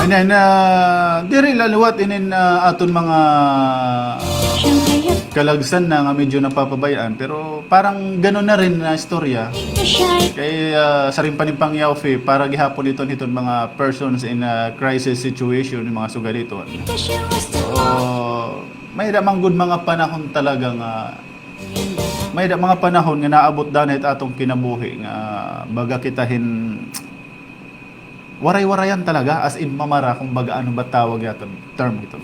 Ano, na, diri la liwat inin, ah, aton mga kalagsan na nga medyo napapabayaan, pero parang ganun na rin na istorya. Kay, ah, sa rin panimpangyaw, Fe, para gihapon iton, iton mga persons in a crisis situation, yung mga sugad iton. So, may da man gud mga panahon talaga nga, may da mga panahon nga naabot danay it aton kinabuhi nga baga kita hin waray-warayan talaga, as in mamara, kumbaga, ano ba tawag yato, term ito.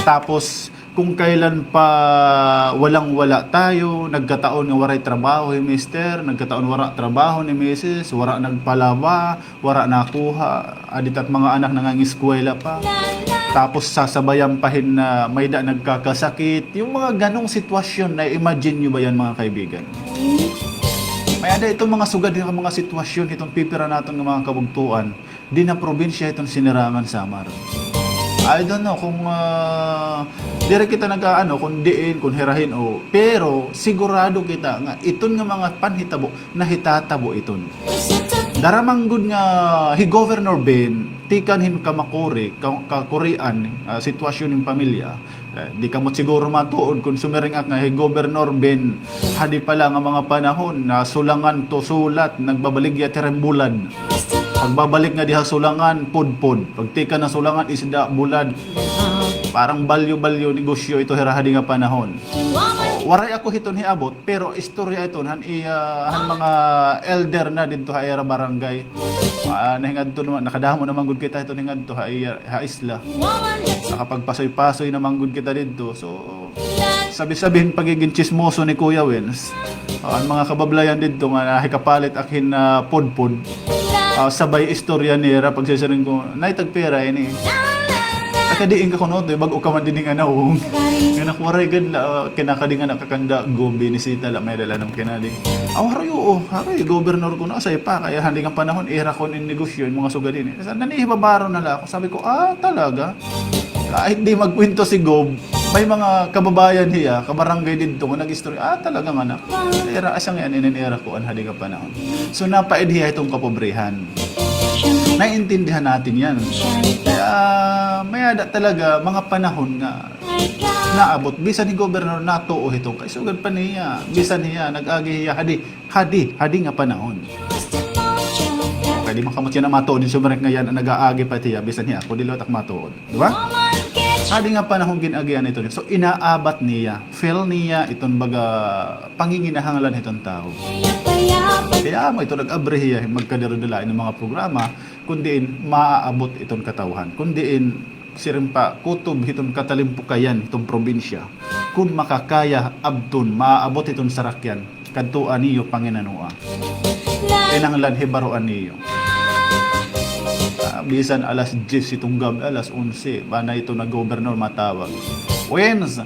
Tapos, kung kailan pa walang-wala tayo, nagkataon nga waray trabaho hi mister, nagkataon wara trabaho ni misis, wara nagpalaba, wara nakuha, adi ta it mga anak nangangiskwela pa. Tapos sasabayan pa hin na may da nagkakasakit. Yung mga ganong sitwasyon, na-imagine nyo ba yan, mga kaibigan? May-ada iton mga sugad nga mga sitwasyon, iton pipira naton nga mga kabugtoan, dinhi ha probinsya iton Sinirangan, Samar. I don't know kung, ah, diri kita nag-aano kung diin, kung hirahin o, pero sigurado kita nga iton nga mga panhitabo nahitatabo iton. Dara man gud nga hi Governor Ben, tikang hin kamakuri, ka-, kakurian, ah, sitwasyon hin pamilya, eh, di kamo siguro matuod kon sumiring ak nga hi Governor Ben, hadi pa la nga mga panahon, nasulangan to sulat, nagbabaligya tiring bulad. Pagbabalik nga diha sulangan, pudpod. Pagtikang na sulangan, isda, bulad. Parang balyo-balyo negosyo ito hira hadi nga panahon. Waray ako hiton hiabot, pero istorya iton han iya, han mga elder na didto ha ira barangay. Ah, nahingadto naman, nakadamo naman gud kita hiton hingadto ha iya, ha isla. Nakapagpasoy-pasoy naman gud kita didto. So, sabi-sabi hin pagiging tsismoso ni Kuya Wins. Ah, an mga kabablayan didto nga nahikapalit ak hin, ah, pudpod. Ah, sabay istorya nira pagsisiring ko, "Nay, tagpira ini?" Nakadiin ka kuno, bag-o ka man dinhi nga nawong. Nga nakwaray gad la, ah, kinakadingan na kakanda, go, binisita la, may dala nam kinadi. Aw, haroy, oo, haroy, gobernador kuno, asay pa, kay hadi nga panahon, ira kuno in negosyo, in mga sugad ini. Sa nanihibabaro na la ako, sabi ko, "Ah, talaga?" Kahit di magkwento si Gob, may mga kababayan hiya, kabarangay didto nga nag-istorya, "Ah, talaga nga na." Ira, asya nga yan, inin ira kuan, hadi nga panahon. So, napaid hiya hiton kapobrehan. Naiintindihan natin yan. Kaya, may-ada talaga mga panahon nga Naabot, bisan hi Governor natuo hiton kay sugad pa niya, bisan hiya nag-agi hiya hadi, hadi, hadi nga panahon. Kay di man kamo tiyan matuod hin sumurek nga yana nag-aagi pa hiya, bisan hiya ako, di liwat ak matuod, di ba? Hadi nga panahon gin-agian hiton. So, inaabat niya, feel niya iton baga panginginahanglan hiton tawo. Kay amo ito nag-abri hiya hin magkadara-dara hin mga programa, kun diin maaabot iton katawhan, kun diin siring pa kutob hiton katalimpukayan hiton probinsya. Kun makakaya abton, maaabot hiton sarakyan, kadtoa niyo panginanoa. Kinahanglan hibaroan niyo. Ah, bisan alas diyes hiton gab-i, alas onse, bana ito na gobernador matawag. Wens,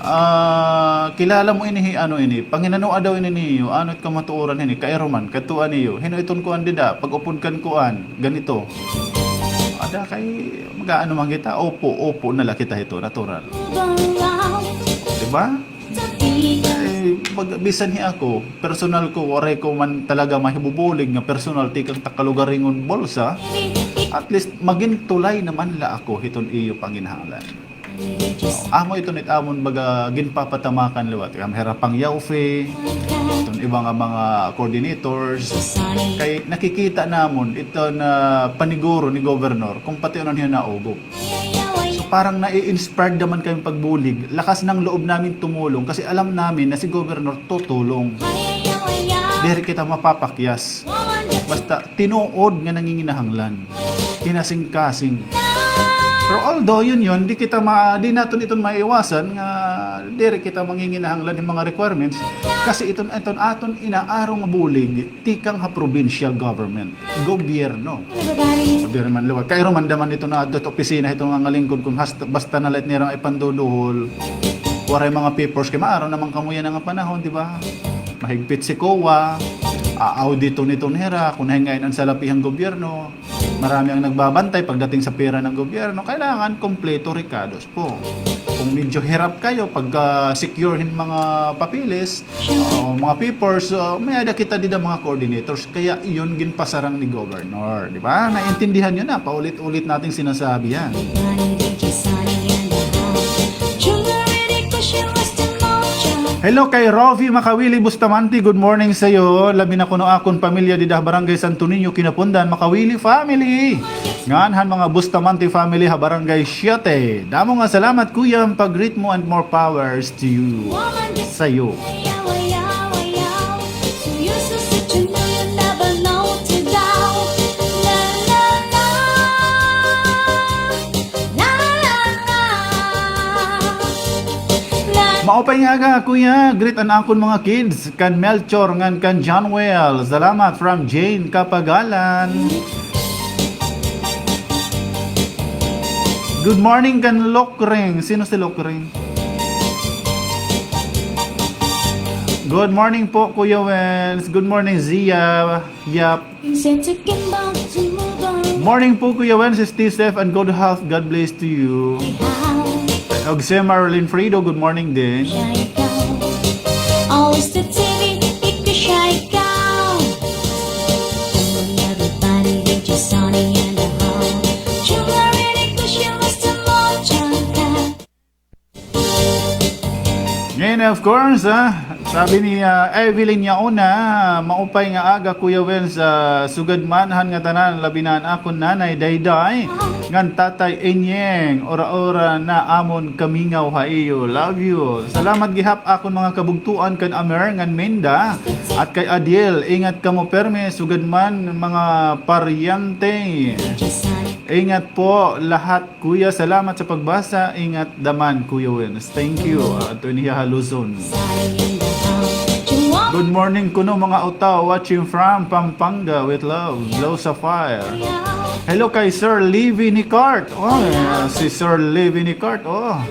ah, kilala mo ini hi ano ini, panginanoa daw ini niyo, ano it kamatuoran hini, kairo man, kadtoa niyo. Hin-o iton kuan dida, pag-upod kan kuan, ganito. Ada kay mag-aano man kita, opo, opo na la kita hito, natural. Di ba? Eh, pag, bisan hi ako, personal ko, waray ko man talaga mahibubulig nga personal tikang ta kalugaringon bulsa, at least, magin tulay naman la ako hiton iyo panginahanglan. Amo iton it amon baga ginpapatamakan liwat. Kay mahirap pang Yaufe, iton iba nga mga coordinators. Kay nakikita namon iton, ah, paniguro ni Governor kung pati ano niya naugop. So, parang nai-inspired naman kami pagbulig. Lakas ng loob namin tumulong kasi alam namin na si Governor tutulong. Diri kita mapapakyas. Basta tinuod nga nanginginahanglan. Kinasingkasing. Pero although yun yun, di kita ma-, di naton iton maiwasan nga diri kita manginginahanglan hin mga requirements kasi iton, iton aton inaaro nga bulig tikang ha provincial government. Gobyerno. Gobyerno man liwat. Kairo man daman ito na adto opisina ito nga ngalingkod kung hasta, basta na la it nira nga ipanduduhol. Waray mga papers kay maaro naman kamo yana nga panahon, di ba? Mahigpit si COA, a-audit iton hira, kung nahingayon an salapi han gobyerno. Marami ang nagbabantay pagdating sa pera ng gobyerno. Kailangan kompleto rekados po. Kung medyo hirap kayo pag, ah, secure hin mga papeles, o mga papers, ah, may-ada kita dida mga coordinators. Kaya iyon ginpasarang ni Governor, di ba? Naiintindihan niyo na, paulit-ulit nating sinasabi yan. Hello kay Rovi Makawili Bustamante, good morning sa'yo. Labi na kuno akon pamilya dida ha Barangay Santo Niño, Quinapondan, Makawili family. Ngan han mga Bustamante family ha Barangay Siete. Damo nga salamat, kuya, an pag-greet mo and more powers to you. Sa'yo. Maupay nga aga, kuya. Greet an akon mga kids, kan Melchor ngan kan Johnwell. Salamat from Jane Kapagalan. Good morning kan Lokring. Sino si Lokring? Good morning po, Kuya Wens. Good morning, Zia. Yap. Morning po, Kuya Wens, stay safe and good health. God bless to you. Og si Marilyn Frido, good morning din. Ngayon, of course, ah, sabi ni, ah, Evelyn Yauna, maupay nga aga, Kuya Wens, ah, sugad man han ngatanan, labi na an akon nanay, Dayday, ngan tatay, Enyeng, ora-ora na amon kamingaw ha iyo. Love you. Salamat gihap akon mga kabugtoan kan Amer ngan Minda, at kay Adiel, ingat kamo perme, sugad man mga paryente. Ingat po lahat. Kuya, salamat sa pagbasa. Ingat daman, Kuya Wens. Thank you. Ah, adto ini ha Luzon. Good morning kuno, mga utaw, watching from Pampanga with love, Blue Sapphire. Hello kay Sir Livy Nicart. Oh, yeah, si Sir Livy Nicart. Oh.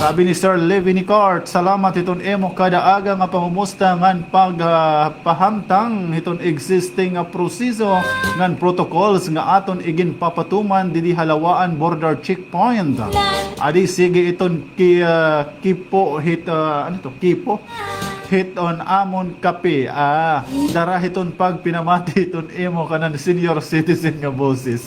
Sabi ni Sir Livy Nicart, salamat hiton imo kada aga nga pangumusta ngan pag, ah, pahamtang hiton existing nga proseso ngan protocols nga aton iginpapatuman didi ha Lawaan Border Checkpoint. Adi sige iton ki-, ah, kipo hit, ah, ano to? Kipo? Hit on amon kape. Ah, dara hiton pagpinamati hiton imo kanan senior citizen nga boses.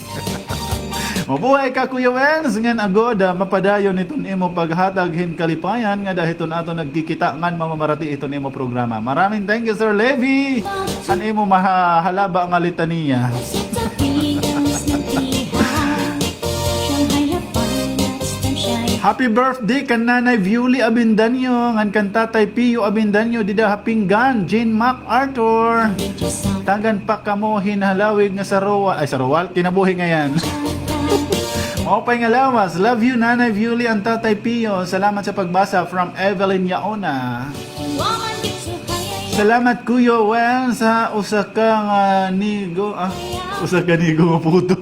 Mabuhay ka, Kuya Wens, ngan agod, ah, mapadayon iton imo paghatag hin kalipayan ngada hiton aton nagkikita ngan mamamarati iton imo programa. Maraming thank you, Sir Levi. An imo mahahalaba nga litanya. Happy birthday kan Nanay Viewly Abendaño, ngan kan Tatay Pio Abendaño, dida ha Pinggan, Jean MacArthur. Tagan pa kamo hin halawig nga saruwal, ay, saruwal, kinabuhi ngay-an. Maupay nga lawas. Love you, Nanay Viewly and Tatay Pio. Salamat sa pagbasa from Evelyn Yaona. Salamat, Kuya Wen, sa usa ka nga nigo, ah, usa ka nigo nga puto.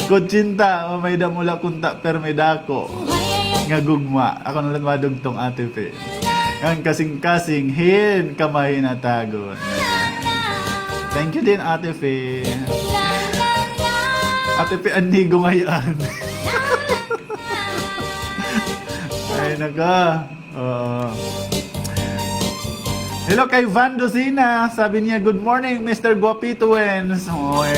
Kutsinta, may-ada mula kunta, pero may dako nga gugma. Ako na lang madugtong, Ate Fe. Ngan kasingkasing hin kamahinatagon. Thank you din, Ate Fe. Ate Fe, an nigo ngay-an. Ay, naka. Oo. Hello kay Van Lucina. Sabi niya, "Good morning, Mister Guapito Wens." Oy.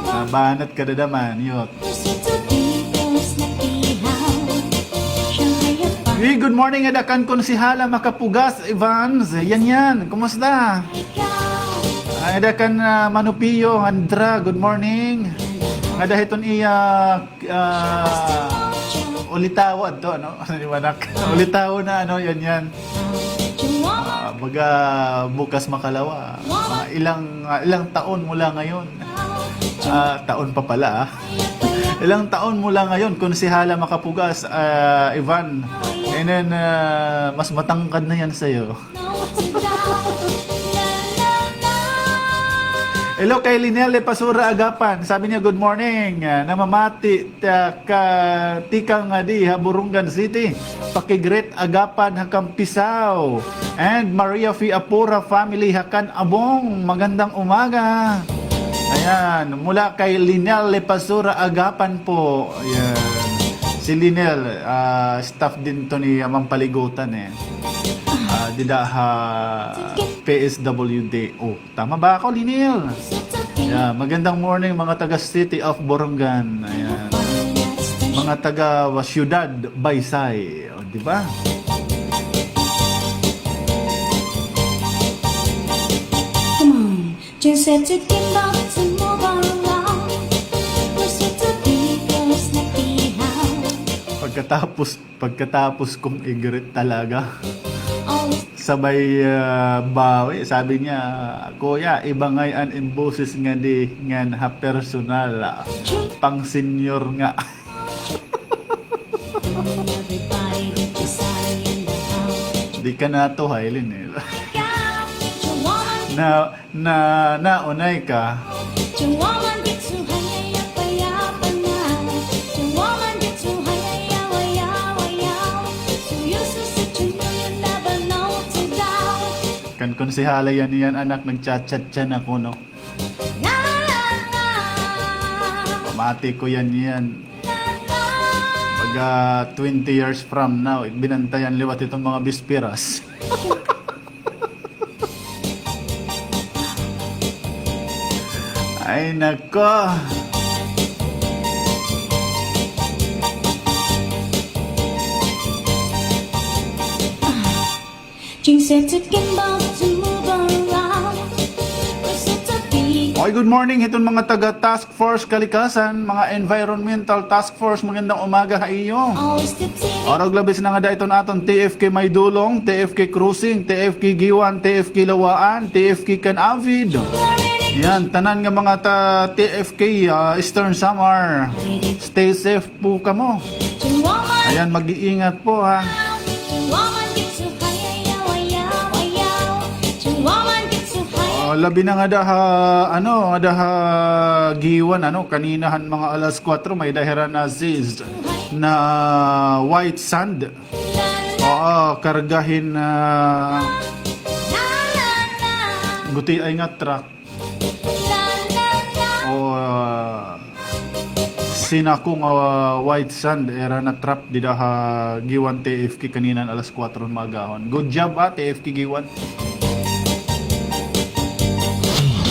Nabanat ka dadaman, yot. Uy, good morning, ada kan Konsehala Macapugas Evans. Yan, yan. Kumusta? Ada kan, ah, Manupio Andra, good morning. Ada hiton iya, ah, ulitawo adto, ano? Ano ni Manak? Ulitawo na, ano, yan, yan. Ah, baga bukas makalawa. Mga ilang, ah, ilang taon mula ngayon. Ah, taon pa pala, ah. Ilang taon mula ngayon, Konsehala Macapugas, ah, Ivan. And then, ah, mas matangkad na yan sa'yo. Hello kay Linel de Pasura Agapan. Sabi niya, "Good morning. Ah, namamati ta ka tikang ngadi ha Borongan City. Paki-greet Agapan ha Campisao. And Maria Fiapura family ha Can-abong. Magandang umaga." Ayan, mula kay Linel de Pasura Agapan po. Ayan. Si Linel, ah, staff din to ni, ah, Ma'am Paligutan, eh. Ah, dida ha P S W D O. Tama ba ako, Linil? Yeah, magandang morning, mga taga City of Borongan. Ayan. Mga taga Ciudad Baysay. O, di ba? Pagkatapos Pagkatapos kong i-greet talaga, sabay, ah, bawi. Sabi niya, "Kuya, iba ngay-an in boses ngadi ngan ha personal, ah, pang-senior nga." Di ka natuhay, Linil. Na Na, naunay ka. Kan Konsehala yan, yan, anak, nagcha-chat siya na kuno. Pamati ko yan, yan. Pag, ah, twenty years from now, binantayan liwat iton mga bisperas. Ay, nako. Oy, good morning hiton mga taga Task Force Kalikasan, mga Environmental Task Force, magandang umaga ha iyo. Arog labis na ngada iton aton T F K Maydolong, T F K Crossing, T F K Guiuan, T F K Laua-an, T F K Can-avid. Yan, tanan nga mga ta-, T F K, ah, Eastern Samar. Stay safe po kamo. Ayan, mag-iingat po, ha. Oh, labi na ngada ha, ano, ngada ha Guiuan, ano, kanina han mga alas kuwatro, may-ada hira na-seize na white sand. Oo, karga hin, ah, gutiay nga truck. O, ah, sinako nga, ah, white sand, ira na-trap dida ha Guiuan T F K kanina alas kuwatro hin maagahon. Good job, ah, T F K Guiuan.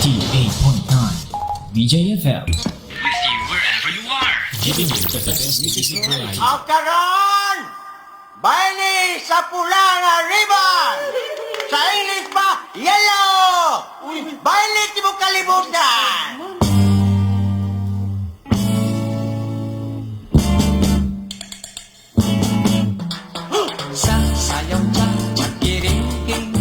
Eighty-eight point nine. D J F M. With you wherever you are. Giving you the best music variety. O karon, bayle sa pula nga ribbon. Sa English pa, yellow. Bayle tibok kalibutan. Sa sayaw cha-cha kiring-king,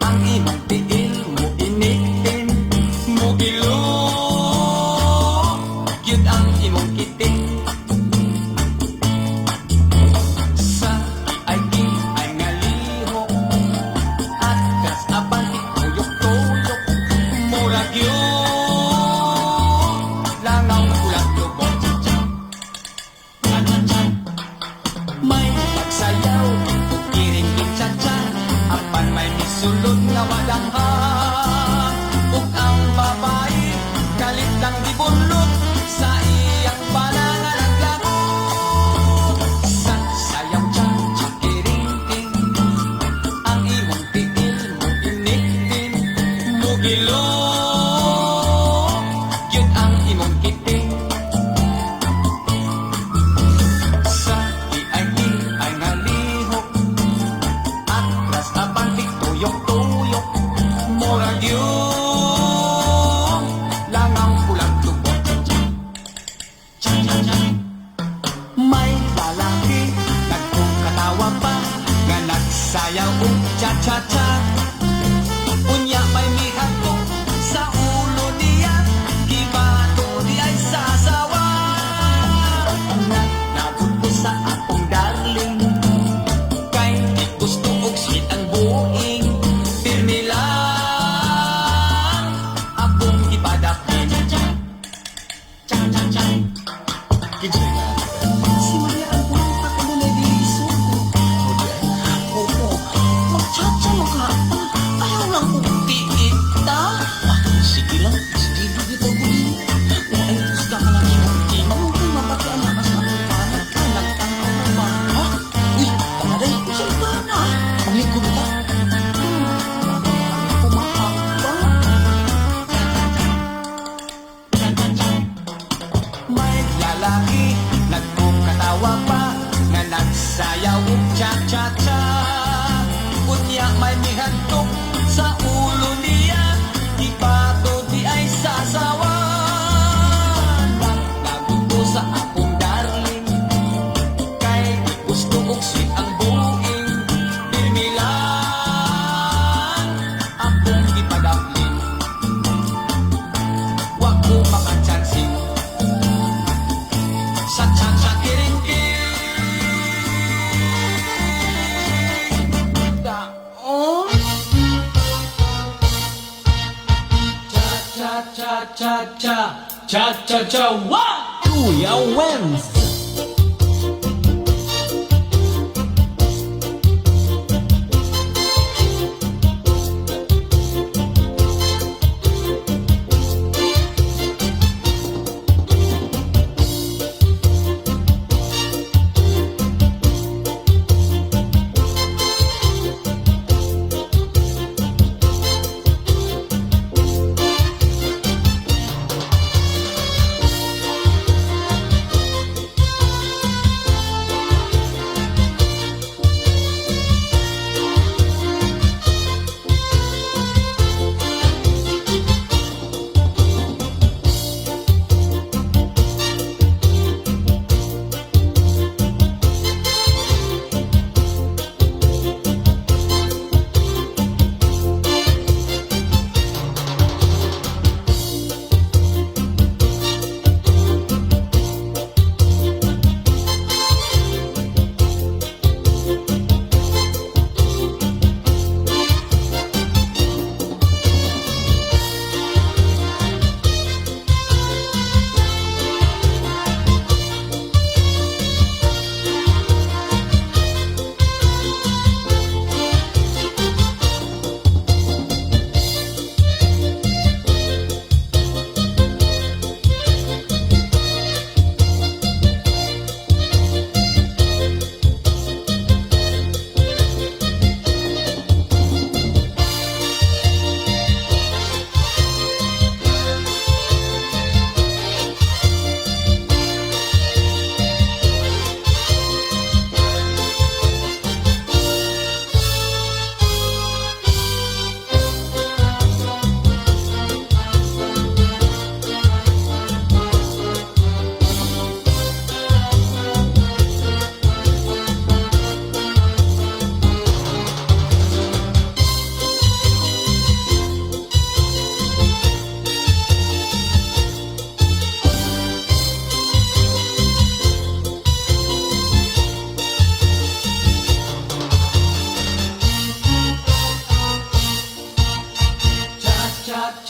an imong tiil moinitin, mogilo gyud an imong kiting. Sa kiay-kiay nga lihok, atras abante, tuyok-tuyok, mura gyud langaw, pulang tubok. May pagsayaw, kiring-king cha-cha, apan may misulod nga wa damha. Ug an babaye, kalit lang gibunlot, sa iyang bana nga naglagot. Sa sayaw cha-cha kiring-king, an imong tiil moinitin, mogilo gyud an imong kiting. Sa kiay-kiay nga lihok, atras abante, tuyok-tuyok, mura gyud langaw, pulang tubok. May lalaki nagkukatawa pa nga nagsayaw og cha-cha-cha. Unya may mihadlok sa ulo niya, gibato diay sa asawa. Naglagot ko sa akong darling, kay di gusto og sweet ang buing. Pirmi lang akong ipadaplin. Cha-cha-cha. Kinsa nga? Si Maria Antonita, kanunay diri isugo. Ako di ay. Oo. Magcha-cha, magkahapon. Ayaw lang ko tiita. Ah, sige lang. Sige, dito ko din. Kung ay gusto ka lang yung tingin, kung mapati ang lakas ng panat, ay, nagtangka na ba? Ha? Uy, tama day. Sa iba na. Mangligo na ta. Hmm. Kumakakba. May lalaki nagkukatawa pa nga nagsayaw og cha-cha-cha. Unya may mihadlok sa ulo niya, gibato diay sa asawa. Naglagot ko sa akong darling, kay di gusto og sweet ang buing. Pirmi lang akong gipadaplin. Wa ko makachansin sa cha-cha kiring-king. Oh. Cha-cha-cha-cha-cha. Cha-cha-cha. One, two, ya, wins.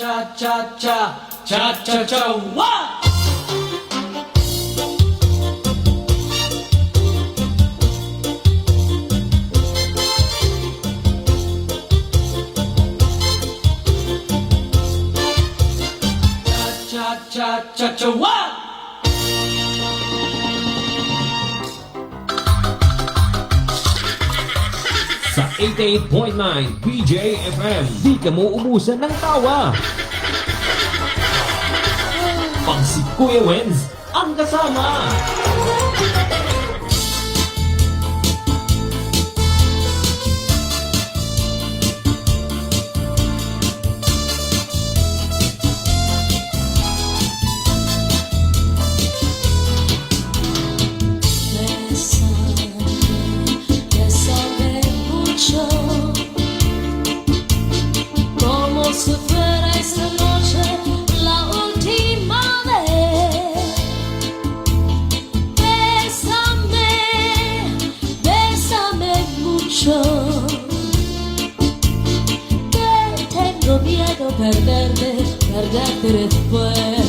Cha, cha, cha, cha, cha, cha, wa! Cha, cha, cha, cha, cha, wa! Sa eighty-eight point nine B J F M, di ka mauubusan ng tawa. Pag si Kuya Wenz ang kasama. Bésame, bésame mucho, como si fuera esta noche la última vez. Bésame, bésame mucho, que tengo miedo perderte, perderte después.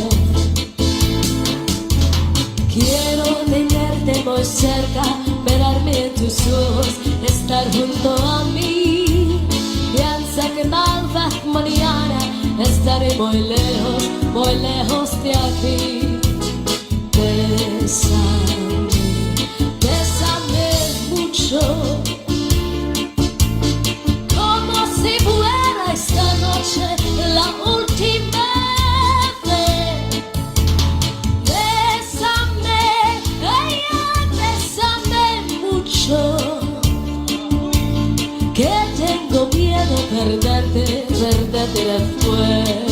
Quiero tenerte muy cerca, mirarme en tus ojos, estar junto a mí. Piensa que tal vez mañana estaré muy lejos, muy lejos de aquí. Bésame, bésame mucho, como si fuera esta noche la última vez. Bésame, ay, ay, bésame mucho, que tengo miedo perderte, perderte después.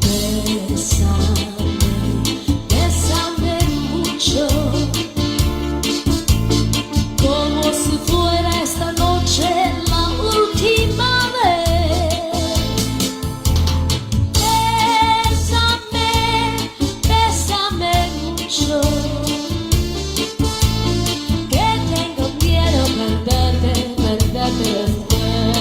Bésame, bésame mucho, como si fuera esta noche la última vez. Bésame, bésame mucho, que tengo miedo perderte, perderte después.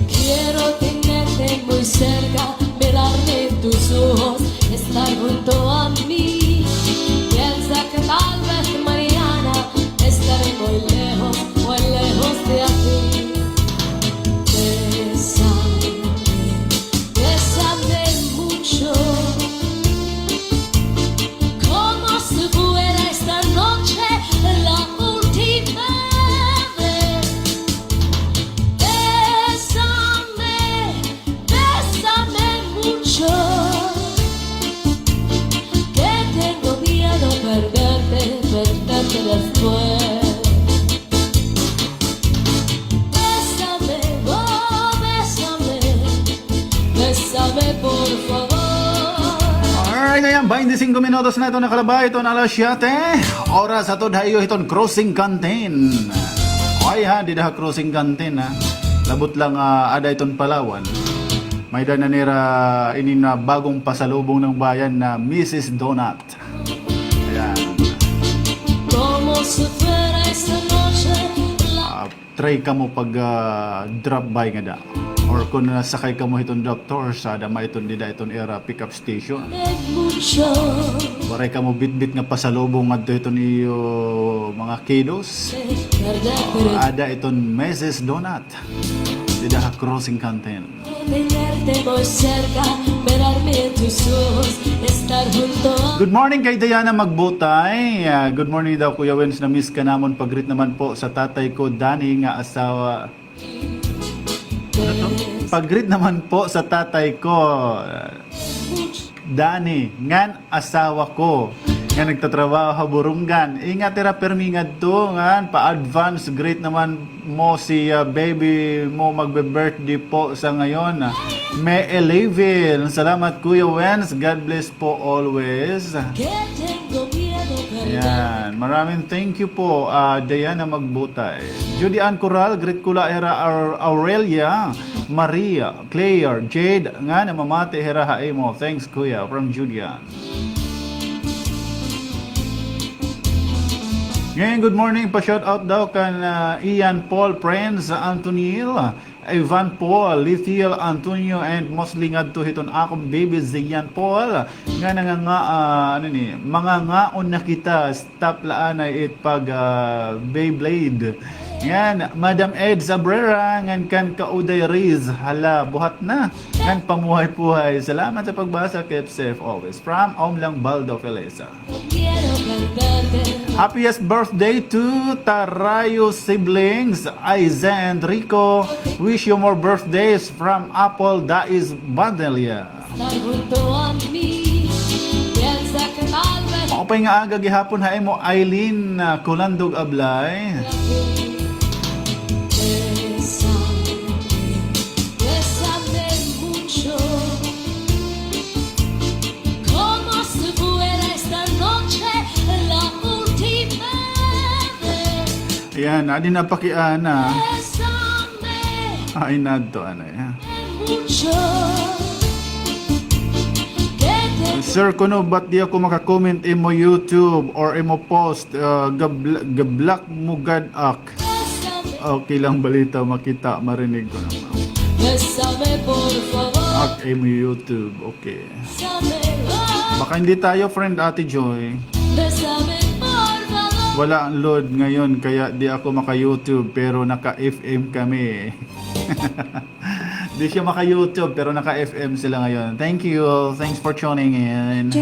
Quiero tenerte muy cerca, mirarme en tus ojos, estar junto a mí. Piensa que tal vez mañana estaré muy lejos, muy lejos de aquí. Bésame, bésame mucho, como si fuera esta noche la última vez. Bésame, bésame mucho, que tengo miedo perderte, perderte después. Bésame, oh, bésame, bésame, por favor. Alright, ayan, baynte singko minutos na iton nakalabay iton alas siyete. Oras hatod ha iyo hiton Crossing Canteen. Ay ha, dida ha Crossing Canteen, ha. Labot la nga, ah, ada iton Palawan. May-ada na nira ini na bagong pasalubong ng bayan na Missus Donut. Ayan. Ah, try kamo pag, ah, drop by ngada. Or kon nasakay kamo hiton Doctors, ada man iton dida iton ira pickup station. Waray kamo bitbit nga pasalubong ngadto hiton iyo mga kiddos. Ah, ada iton Missus Donut. Dida ha Crossing Canteen. Good morning kay Diana Magbutay. Ah, good morning daw, Kuya Wens, na-miss ka namon. Pag-greet naman po sa tatay ko, Danny, nga asawa. Ano to? Pag-greet naman po sa tatay ko. Danny, ngan asawa ko nga nagtatrabaho ha Borongan. Ingat ira pirmi ngadto, ngan pa-advance greet naman mo si, ah, baby mo, magbe-birthday po sa ngayon. May eleven. Salamat, Kuya Wens. God bless po always. Yan. Maraming thank you po, ah, Diana Magbutay. Judy Ann Coral, greet ko la hira Aur-, Aurelia, Maria, Claire, Jade, nga namamati hira ha imo. Thanks, Kuya, from Judy Ann. Ngayon, good morning. Pa-shout out daw kan, ah, Ian Paul, Prince Antonil, Ivan Paul, Lithiel Antonio, and mostly ngadto hiton akon baby si Ian Paul. Nga nanganga-, ah, ano ni, mangangaon na kita, stop la anay it pag, ah, Beyblade. Yan, Madam Ed Sabrera, ngan kan Kauday Riz, hala, buhat na. Ngan pamuhay-puhay. Salamat sa pagbasa, keep safe always. From Omlang Baldo, Felisa. Happiest birthday to Tarayo siblings, Aiza and Rico. Wish you more birthdays from Apple Dais Bandelia. Maupay nga aga gihapon ha imo, Eileen, ah, Kulandog Ablay. Ayan, adi na pakiana. Ay, nadto, ano, ya. Sir, kuno, ba't di ako maka-comment imo YouTube or imo post? Ah, gabl-, gablock mo gad ak. Okay lang balita, makita, marinig ko naman. Ak imo YouTube, okay. Baka hindi tayo friend, Ate Joy. Wala ang load ngayon, kaya di ako maka-YouTube, pero naka-F M kami. Di siya maka-YouTube, pero naka-F M sila ngayon. Thank you. Thanks for tuning in.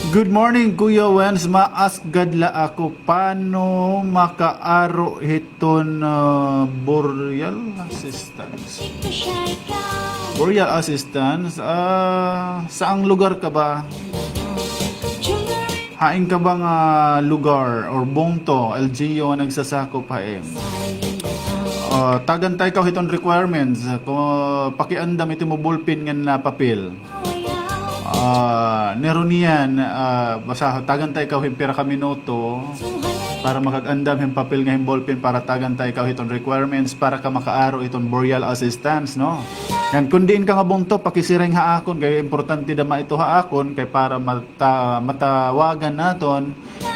Good morning, Kuya Wens. Ma-ask gad la ako, paano makaaro hiton, ah, burial assistance? Burial assistance, ah, saang lugar ka ba? Hain ka ba nga lugar or bungto, L G U, nga nagsasakop ha imo? Ah, tagan ta ikaw hiton requirements. Kung pakiandam it imo ballpen ngan papel. Ah, niro niyan, ah, basta tagan ta ikaw hin pira ka minuto para makag-andam hin papel ngan hin ballpen para tagan ta ikaw hiton requirements para ka makaaro hiton burial assistance, no? Ngan kun diin ka nga bungto, pakisiring ha akon, kay importante dama ito ha akon, kay para mata-, matawagan naton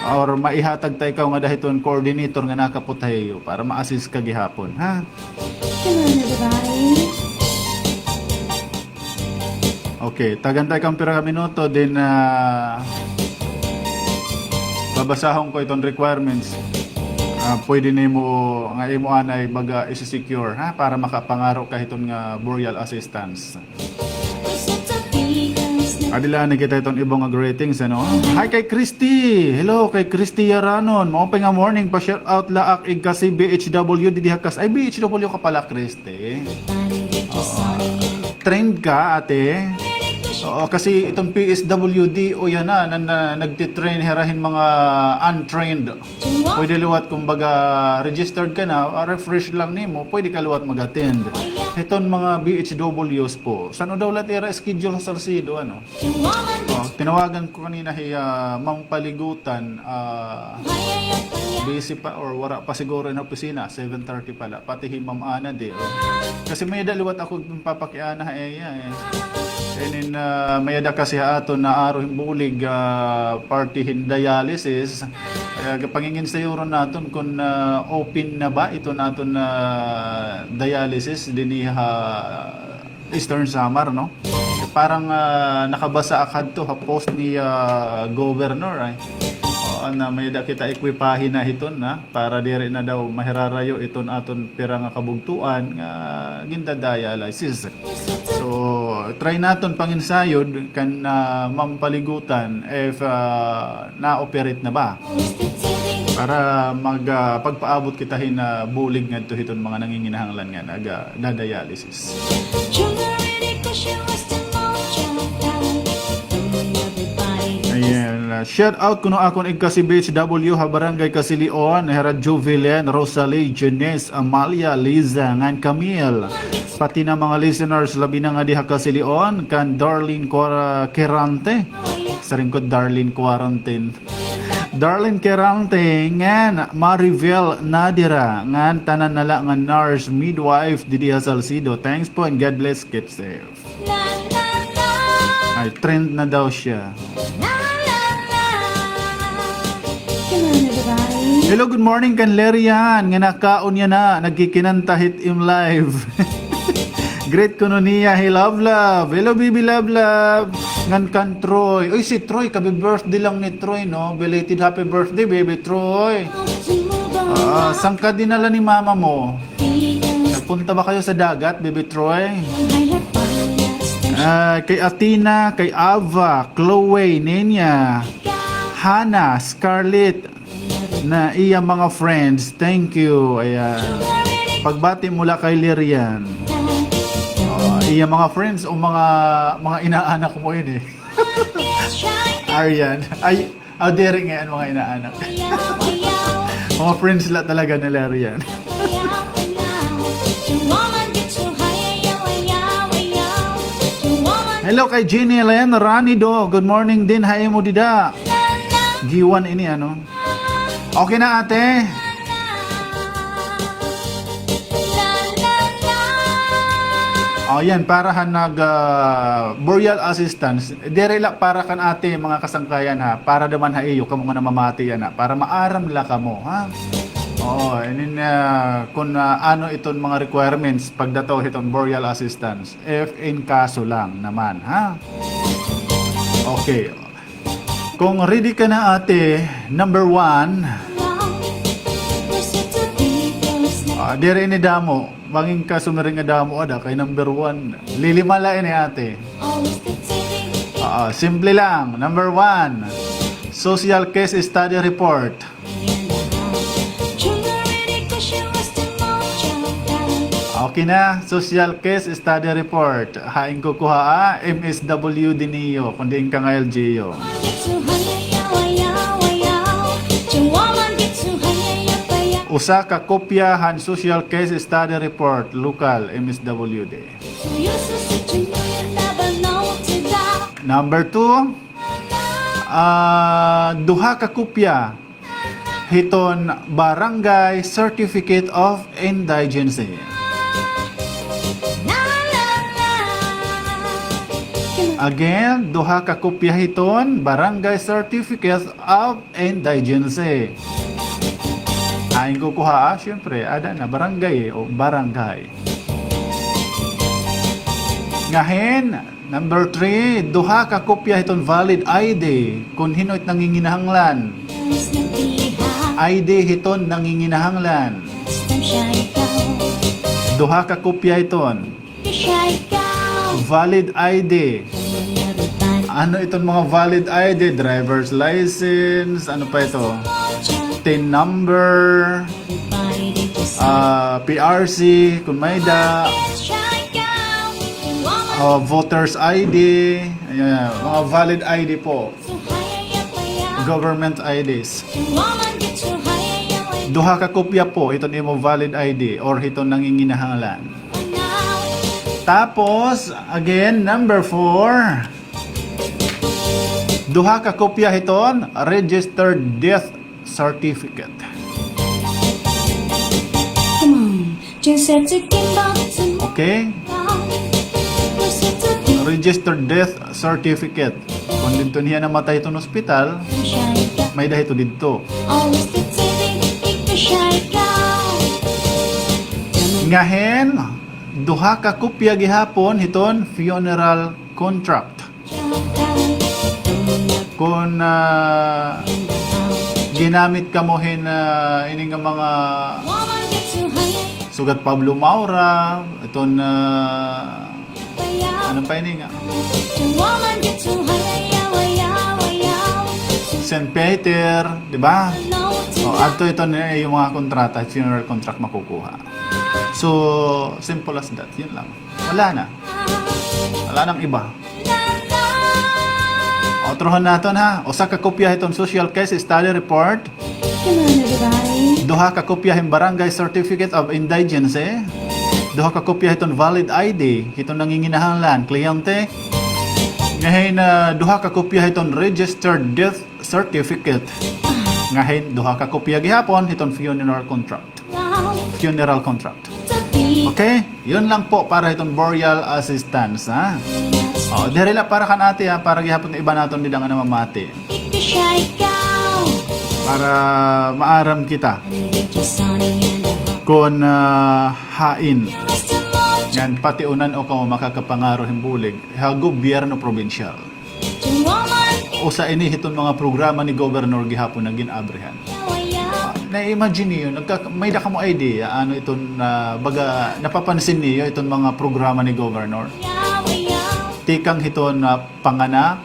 or maihatag ta ikaw ngada hiton coordinator nga nakapot ha iyo para ma-assist ka gihapon, ha? Come on, everybody. Okay, tagan ta ikaw hin pira ka minuto, then, ah, babasahon ko iton requirements. Ah, pwede nimo nga imo anay baga isi-secure, ha, para makapangaro ka hiton nga burial assistance. Adi la anay kita hiton iba nga greetings, ano? Hi kay Christy! Hello kay Christy Yaranon. Maupay nga morning, pa-shout out la ak igkasi B H W didi ha kas-, ay, B H W ka pala, Christy. Oo. Trained ka, ate? Oo, kasi itong P S W D, o, yana, na, na, nagtitrain hira hin mga untrained. Pwede liwat, kumbaga, registered ka na, ah, refresh lang nimo, pwede ka liwat mag-attend. Hiton mga B H Ws po. San-o daw la it ira schedule ha Salcedo, ano? Oh, tinawagan ko kanina hi, ah, Ma'am Paligutan, ah, busy pa or wara pa siguro ha opisina, seven thirty pala. Pati hi Ma'am Ana di, oh. Kasi may-ada liwat ako papakiana ha iya, eh. And then, ah, may-ada kasi ha aton naaro hin bulig, ah, parte hin dialysis. Kay panginginsayuron naton kun, ah, open na ba iton aton, ah, dialysis dinhi ha Eastern Samar, no? Parang, ah, nakabasa ak hadto ha post ni, ah, Governor, ay. Oo, na may-ada kita ekwipahe na hiton, na para diri na daw mahirarayo iton aton pira nga kabugtoan nga gindadialysis. So, try naton panginsayod kan, ah, Ma'am Paligutan if, ah, na-operate na ba. Para mag, ah, pagpaabot kita hin, ah, bulig ngadto hiton mga nanginginahanglan nga naga-, da-dialysis. Ayan, ah, shout out kuno akon igkasi B H W ha Barangay Casilion, Hera Jovilen, Rosalie, Janice, Amalia, Liza, ngan Camille. Pati na mga listeners, labi na ngadi ha Casilion, kan Darlene Cora-, Quirante. Siring ko Darlene Quarantine. Darlene Quirante, ngan Maribel Nadira, ngan tanan na la nga nurse, midwife, didi ha Salcedo. Thanks po and God bless, keep safe. Ay, trend na daw siya. Hello, good morning kan Lerian, nga nakaon niya na, nagkikinanta hit im live. Greet kuno niya hi Love Love. Hello, baby Love Love. Ngan kan Troy. Uy, si Troy, kabi-birthday lang ni Troy, no? Belated happy birthday, baby Troy. Ah, saan ka dinala ni mama mo? Nagpunta ba kayo sa dagat, baby Troy? Ah, kay Athena, kay Ava, Chloe, Nenia, Hannah, Scarlett, na iya mga friends. Thank you. Ayan. Pagbati mula kay Lirian. Oh, iya mga friends o mga, mga inaanak mo ini. Arian. Ay, ah, diri nga yan, mga inaanak. Mga friends la talaga ni Lirian. Hello kay Jeannie Len Ranido. Good morning din ha imo dida. Giwan ini, ano? Okay na, ate? O, yan, para han nag, ah, burial assistance. Diri la para kan ate, mga kasangkayan, ha. Para naman ha iyo, kamo nga namamati yana. Para maaram la kamo, ha? Oo, and then, ah, kun, ah, ano iton mga requirements pagdato hiton burial assistance. If in kaso lang naman, ha? Okay. Kung ready ka na, ate, number one. Ah, diri ini damo. Bangin ka sumiring nga damo, ada kay number one. Lilima la ini, ate. Ah, simple lang. Number one, social case study report. Okay na, social case study report. Hain kukuhaa, M S W D niyo, kun diin ka nga L G U. Usa ka kopya han social case study report, lokal, M S W D. Number two, ah, duha ka kopya hiton Barangay Certificate of Indigency. Again, duha ka kopya hiton Barangay Certificate of Indigency. Hain kukuhaa, siyempre, ada na, barangay, eh, o barangay. Ngahin, number three, duha ka kopya hiton valid I D, kun hin-o it nanginginahanglan. I D hiton nanginginahanglan. Duha ka kopya hiton. Valid I D. Ano iton mga valid I D? Driver's license, ano pa ito? TIN number, ah, P R C, kun may-ada. Ah, voter's I D. Ayan, mga valid I D po. Government I Ds. Duha ka kopya po hiton imo valid I D or hiton nanginginahanglan. Tapos, again, number four. Duha ka kopya hiton registered death certificate. Okay. Registered death certificate. Kun didto niya namatay hiton ospital, may-ada hito didto. Ngahin, duha ka kopya gihapon hiton funeral contract. Kun, ah, ginamit kamo hin, ah, ini nga mga sugad Pablo Maura, iton, ah, ano pa ini nga? Saint Peter, di ba? O, adto iton, eh, iyo mga kontrata, funeral contract makukuha. So, simple as that. Yun lang. Wala na. Wala nang iba. Utrohon naton, ha. Usa ka kopya hiton social case study report. Duha ka kopya hin barangay certificate of indigency. Duha ka kopya hiton valid I D hiton nanginginahanglan, kliyente. Ngahin, ah, duha ka kopya hiton registered death certificate. Ngahin duha ka kopya gihapon hiton funeral contract. Funeral contract. Okay? Yun lang po para hiton burial assistance, ha? O, diri la para kan ate, ha? Para gihapon iba naton dida nga namamati. Para maaram kita kon, ah, hain ngan pati unan-o kamo makakapangaro hin bulig ha gobyerno probinsyal. Usa ini hiton mga programa ni Governor gihapon nga gin-abrihan. Na-imagine niyo, nagka-, may-ada kamo idea ano iton, ah, baga napapansin niyo iton mga programa ni Governor? Tikang hiton, ah, panganak,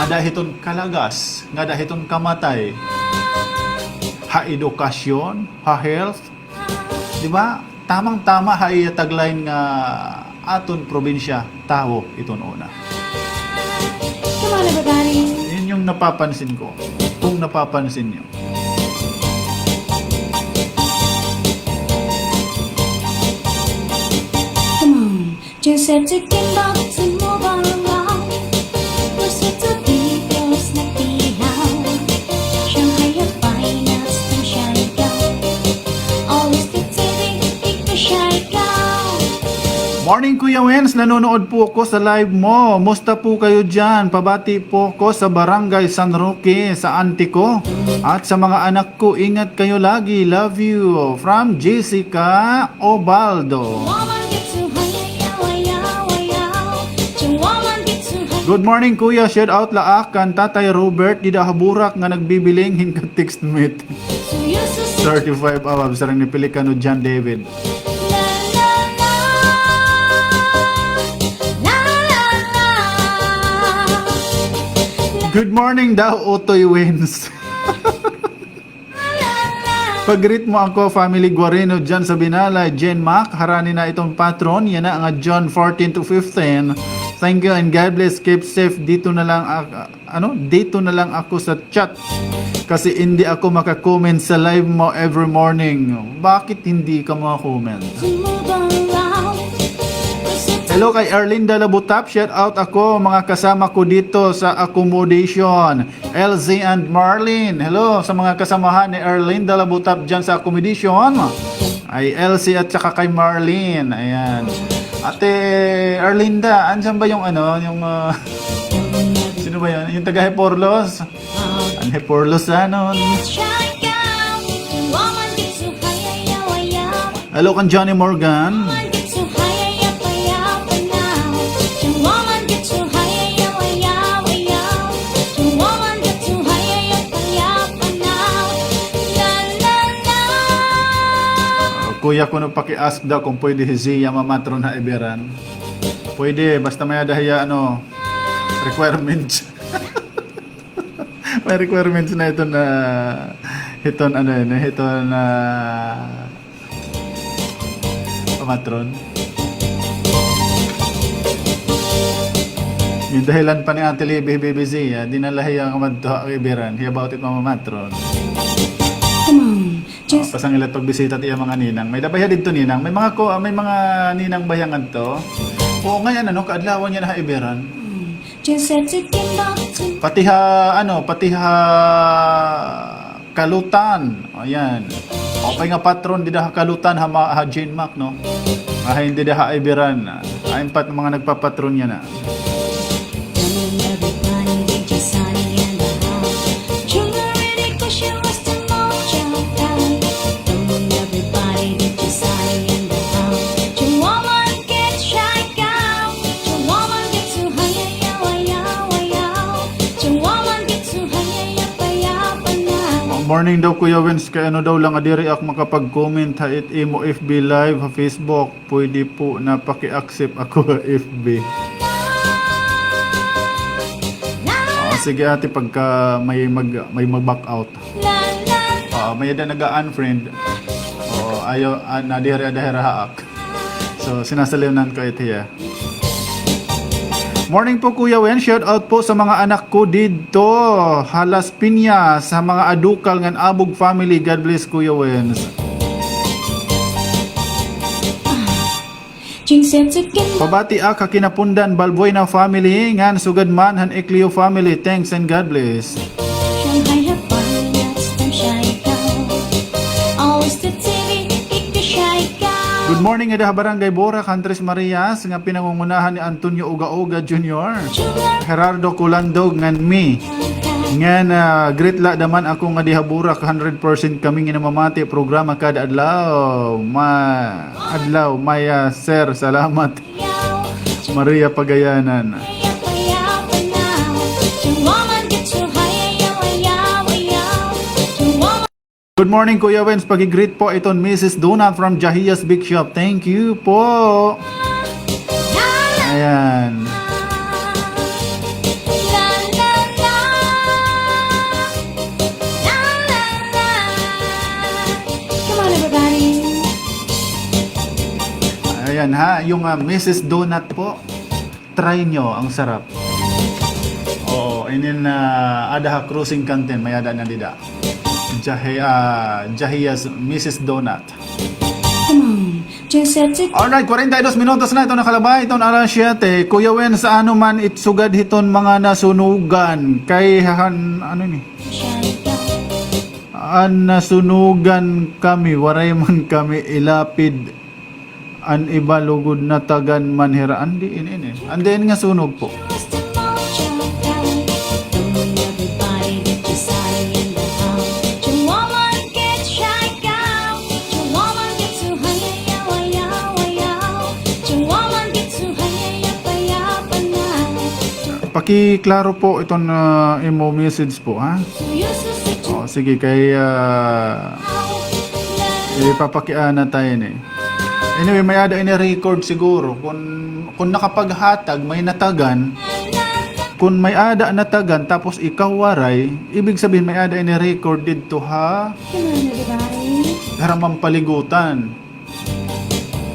ngada hiton kalagas, ngada hiton kamatay, ha edukasyon, ha health, di ba? Tamang-tama ha iya tagline nga aton probinsya, tawo iton una. Come on, everybody. Yun yung napapansin ko, kung napapansin nyo. Come on. Morning, Kuya Wens. Nanonood po ako sa live mo. Musta po kayo dyan? Pabati po ko sa Barangay San Roque, sa auntie ko. At sa mga anak ko, ingat kayo lagi. Love you. From Jessica Obaldo. Good morning, Kuya. Shout out la ak kan Tatay Robert dida ha Burak nga nagbibiling hin ka-text mate. Thirty-five above, sarang ni Pelicano John David. Good morning daw, Utoy Wins. Pag-greet mo ako, family Guarino dyan sa Binalay, Jen Mac, harani na iton patron, yana nga John fourteen to fifteen. Thank you and God bless. Keep safe. Dito na lang ak-, ano, dito na lang ako sa chat. Kasi hindi ako maka-comment sa live mo every morning. Bakit hindi ka maka-comment? Hello kay Erlinda Labutap. Shout out ako, mga kasama ko dito sa accommodation. Elsie and Marlene. Hello sa mga kasamahan ni Erlinda Labutap dyan sa accommodation. Ay, Elsie at saka kay Marlene. Ayan. Ate Erlinda, andyan ba yung ano, yung, ah, sino ba yun? Yung taga Heporlos? An Heporlosanon. Hello kan Johnny Morgan. Kuya, kuno paki-ask daw kung pwede hi Zia mamatron ha Eberan. Pwede, basta may-ada hiya, ano, requirements. May requirements na hiton, ah, hiton, ano yun, eh, hiton, ah, pamatron. Yung dahilan pa ni Ate Libby, Baby Z, ah, dinala hiya nga madto ha Eberan, hiya ba it mamamatron. Come on, just pasangil it pagbisita it iya mga ninang. May-ada ba hiya didto, ninang? May mga ko, ah, may mga ninang ba hiya ngadto? Oo, ngay-an, ano, kaadlawan niya na ha Eberan. Pati ha, ano, pati ha Kalutan. Ayan. Maupay nga patron dida ha Kalutan, ha, ma-, ha Jen Mac, no? Ahin dida ha Eberan. Ayan pa it mga nagpapatron yana. Morning daw, Kuya Wins, kay ano daw la nga diri ak makapag-comment ha it imo F B Live ha Facebook. Pwede po na paki-accept ako ha F B. Ah, sige, ate, pagka may mag-, may mag-back out. Ah, may-ada naga-unfriend. Oo, ayaw, ah, nadiri-adiri ha ak. So, sinasaliwnan ko it hiya. Morning po, Kuya Wen. Shout out po sa mga anak ko didto ha Las Piñas, sa mga Adukal ngan Abog family. God bless, Kuya Wen. Pabati ak ha Kinapundan Balbuena family, ngan sugad man han Ecleo family. Thanks and God bless. Good morning, ada ha Barangay Borac, Andres Marias, nga pinangungunahan ni Antonio Uga-Uga Junior, Gerardo Culandog, ngan mi. Ngan, ah, greet la daman ako nga diha Borac, hundred percent kami nga namamati programa kada adlaw. Ma-, adlaw, Maya, sir, salamat. Maria Pagayanan. Good morning, Kuya Wens. Paki-greet po iton Missus Donut from Jahias Bake Shop. Thank you po. Ayan. Come on, everybody. Ayan ha, yung, ah, Missus Donut po. Try nyo, ang sarap. Oo, inin, ah, ada ha Crossing Canteen, may-ada na dida. Jahe-, ah, Jahias Missus Donut. Come on, just have to. Alright, kwarenta y dos minutos na iton nakalabay, iton alas siyete. Kuya Wen, sa ano man it sugad hiton mga nasunugan? Kay han, ano ni? An nasunugan kami, waray man kami ilapid. An iba lugod natagan man hira. An diin ini? An diin nga sunog po? Pakiklaro po iton, ah, imo message po, ha? O, sige, kay, ah, ipapakiana ta ini. Anyway, may-ada ini record siguro. Kun, kun nakapaghatag, may natagan. Kun may-ada natagan, tapos ikaw waray, ibig sabihin may-ada ini record didto ha, hira man paligutan.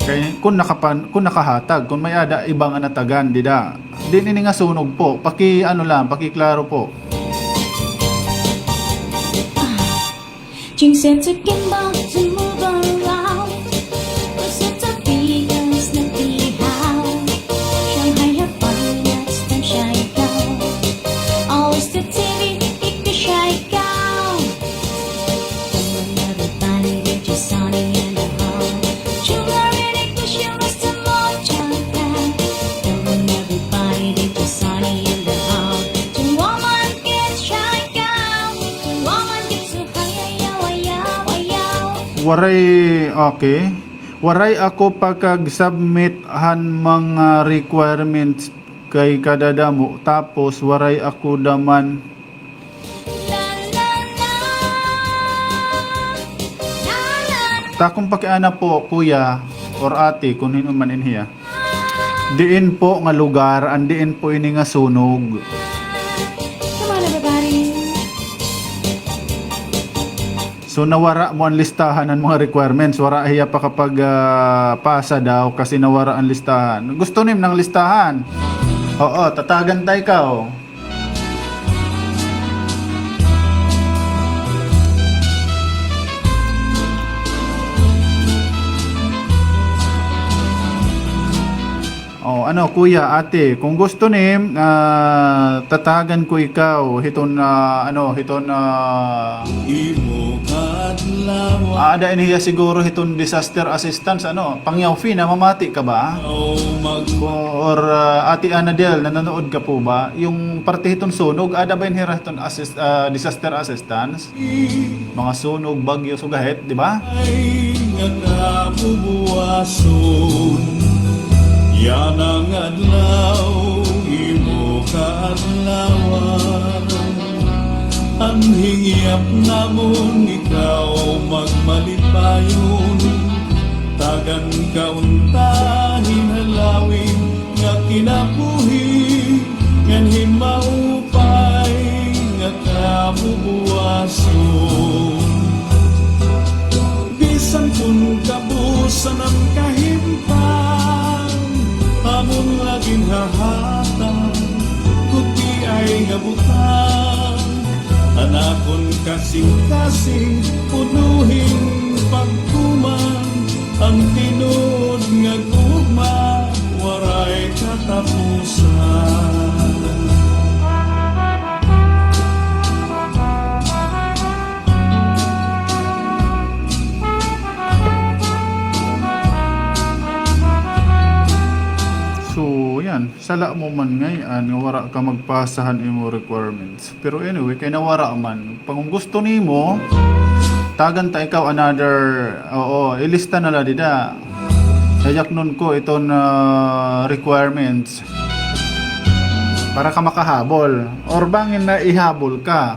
Kay kun nakapan-, kun nakahatag, kun may-ada iba nga natagan dida. Diin ini nga sunog po? Paki-ano lang, pakiklaro po. Waray, okay. Waray ako pakag-submit han mga requirements kay kadadamo, tapos waray ako daman. Ta, kun pakiana po, kuya or ate, kun hin-o man in hiya. Diin po nga lugar, an diin po ini nga sunog? So, nawara mo an listahan han mga requirements. Wara hiya pakapag, ah, pasa daw kasi nawara an listahan. Gusto nim ng listahan? Oo, tatagan ta ikaw. O, ano, kuya, ate, kung gusto nim, ah, tatagan ko ikaw hiton, ah, ano, hiton, ah, aada ini hiya siguro hiton disaster assistance, ano, Pangyaw Fina, namamati ka ba? Or, ah, Ate Anadel, nanonood ka po ba? Yung parte hiton sunog, aada ba ini hira hiton assist-, ah, disaster assistance? Mga sunog, bagyo, sugahit, di ba? Ay nga kabubuwason, yana nga adlaw, imo kaadlawan. An hingyap namon ikaw magmalipayon, tagan ka unta hin halawig nga kinabuhi, ngan hin maupay nga kabubuwason. Bisan kon kabusan an kahimpang, amon la ginhahatag, gutiay nga butang, an akon kasingkasing puno hin pagtuman, an tinuod nga gugma. So, yan. Sala mo man ngay-an nga wara ka magpasa han imo requirements. Pero anyway, kay nawara man. Pag kung gusto nimo, tagan ta ikaw another, oo, ilista na la dida. Yayaknon ko iton, ah, requirements para ka makahabol. Or bangin na ihabol ka.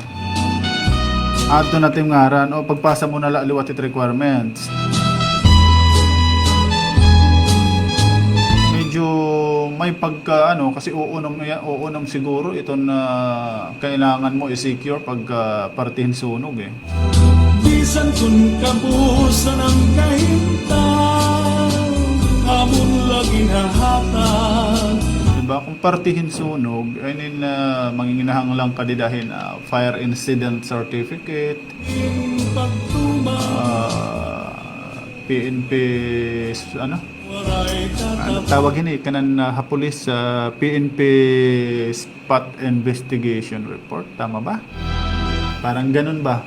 Adto na it im ngaran o pagpasa mo na la liwat it requirements. Medyo may pagka, ano, kasi uunom, uunom siguro iton, ah, kailangan mo i-secure pagka parte hin sunog, eh. Bisan kon kabusan an kahimtang, amon la ginhahatag. Diba, kung parte hin sunog, I mean, ah, manginginahanglan ka dida hin, ah, fire incident certificate, ah, P N P, ano? Ano tawag hini? Kanan, ah, ha pulis, ah, P N P spot investigation report. Tama ba? Parang ganun ba?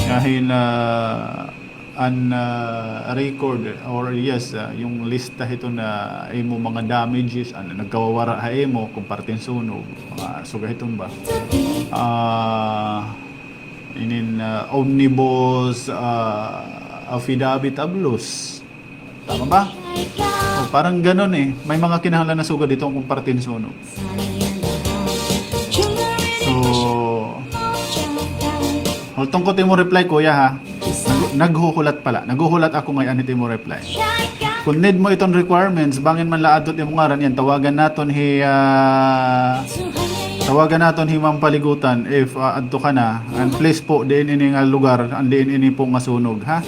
Ngahin, ah, an, ah, record, or yes, ah, yung lista hiton nga imo mga damages, ano, nagkawawara ha imo, kung parte hin sunog, mga sugad hiton ba? Ah, inin, ah, omnibus, ah, affidavit of loss. Tama ba? O, parang ganun eh. May mga kinahanglan na sugad hiton kung parte hin sunog. So, hulton ko it imo reply, kuya, ha? Nag-, naghuhulat pala. Naghuhulat ako ngay-an hit imo reply. Kung need mo iton requirements, bangin man la adto it imo ngaran, yan, tawagan naton hi, ah, tawagan naton hi Ma'am Paligutan if, ah, adto ka na. And please po, diin ini nga lugar, an diin ini po nga sunog, ha?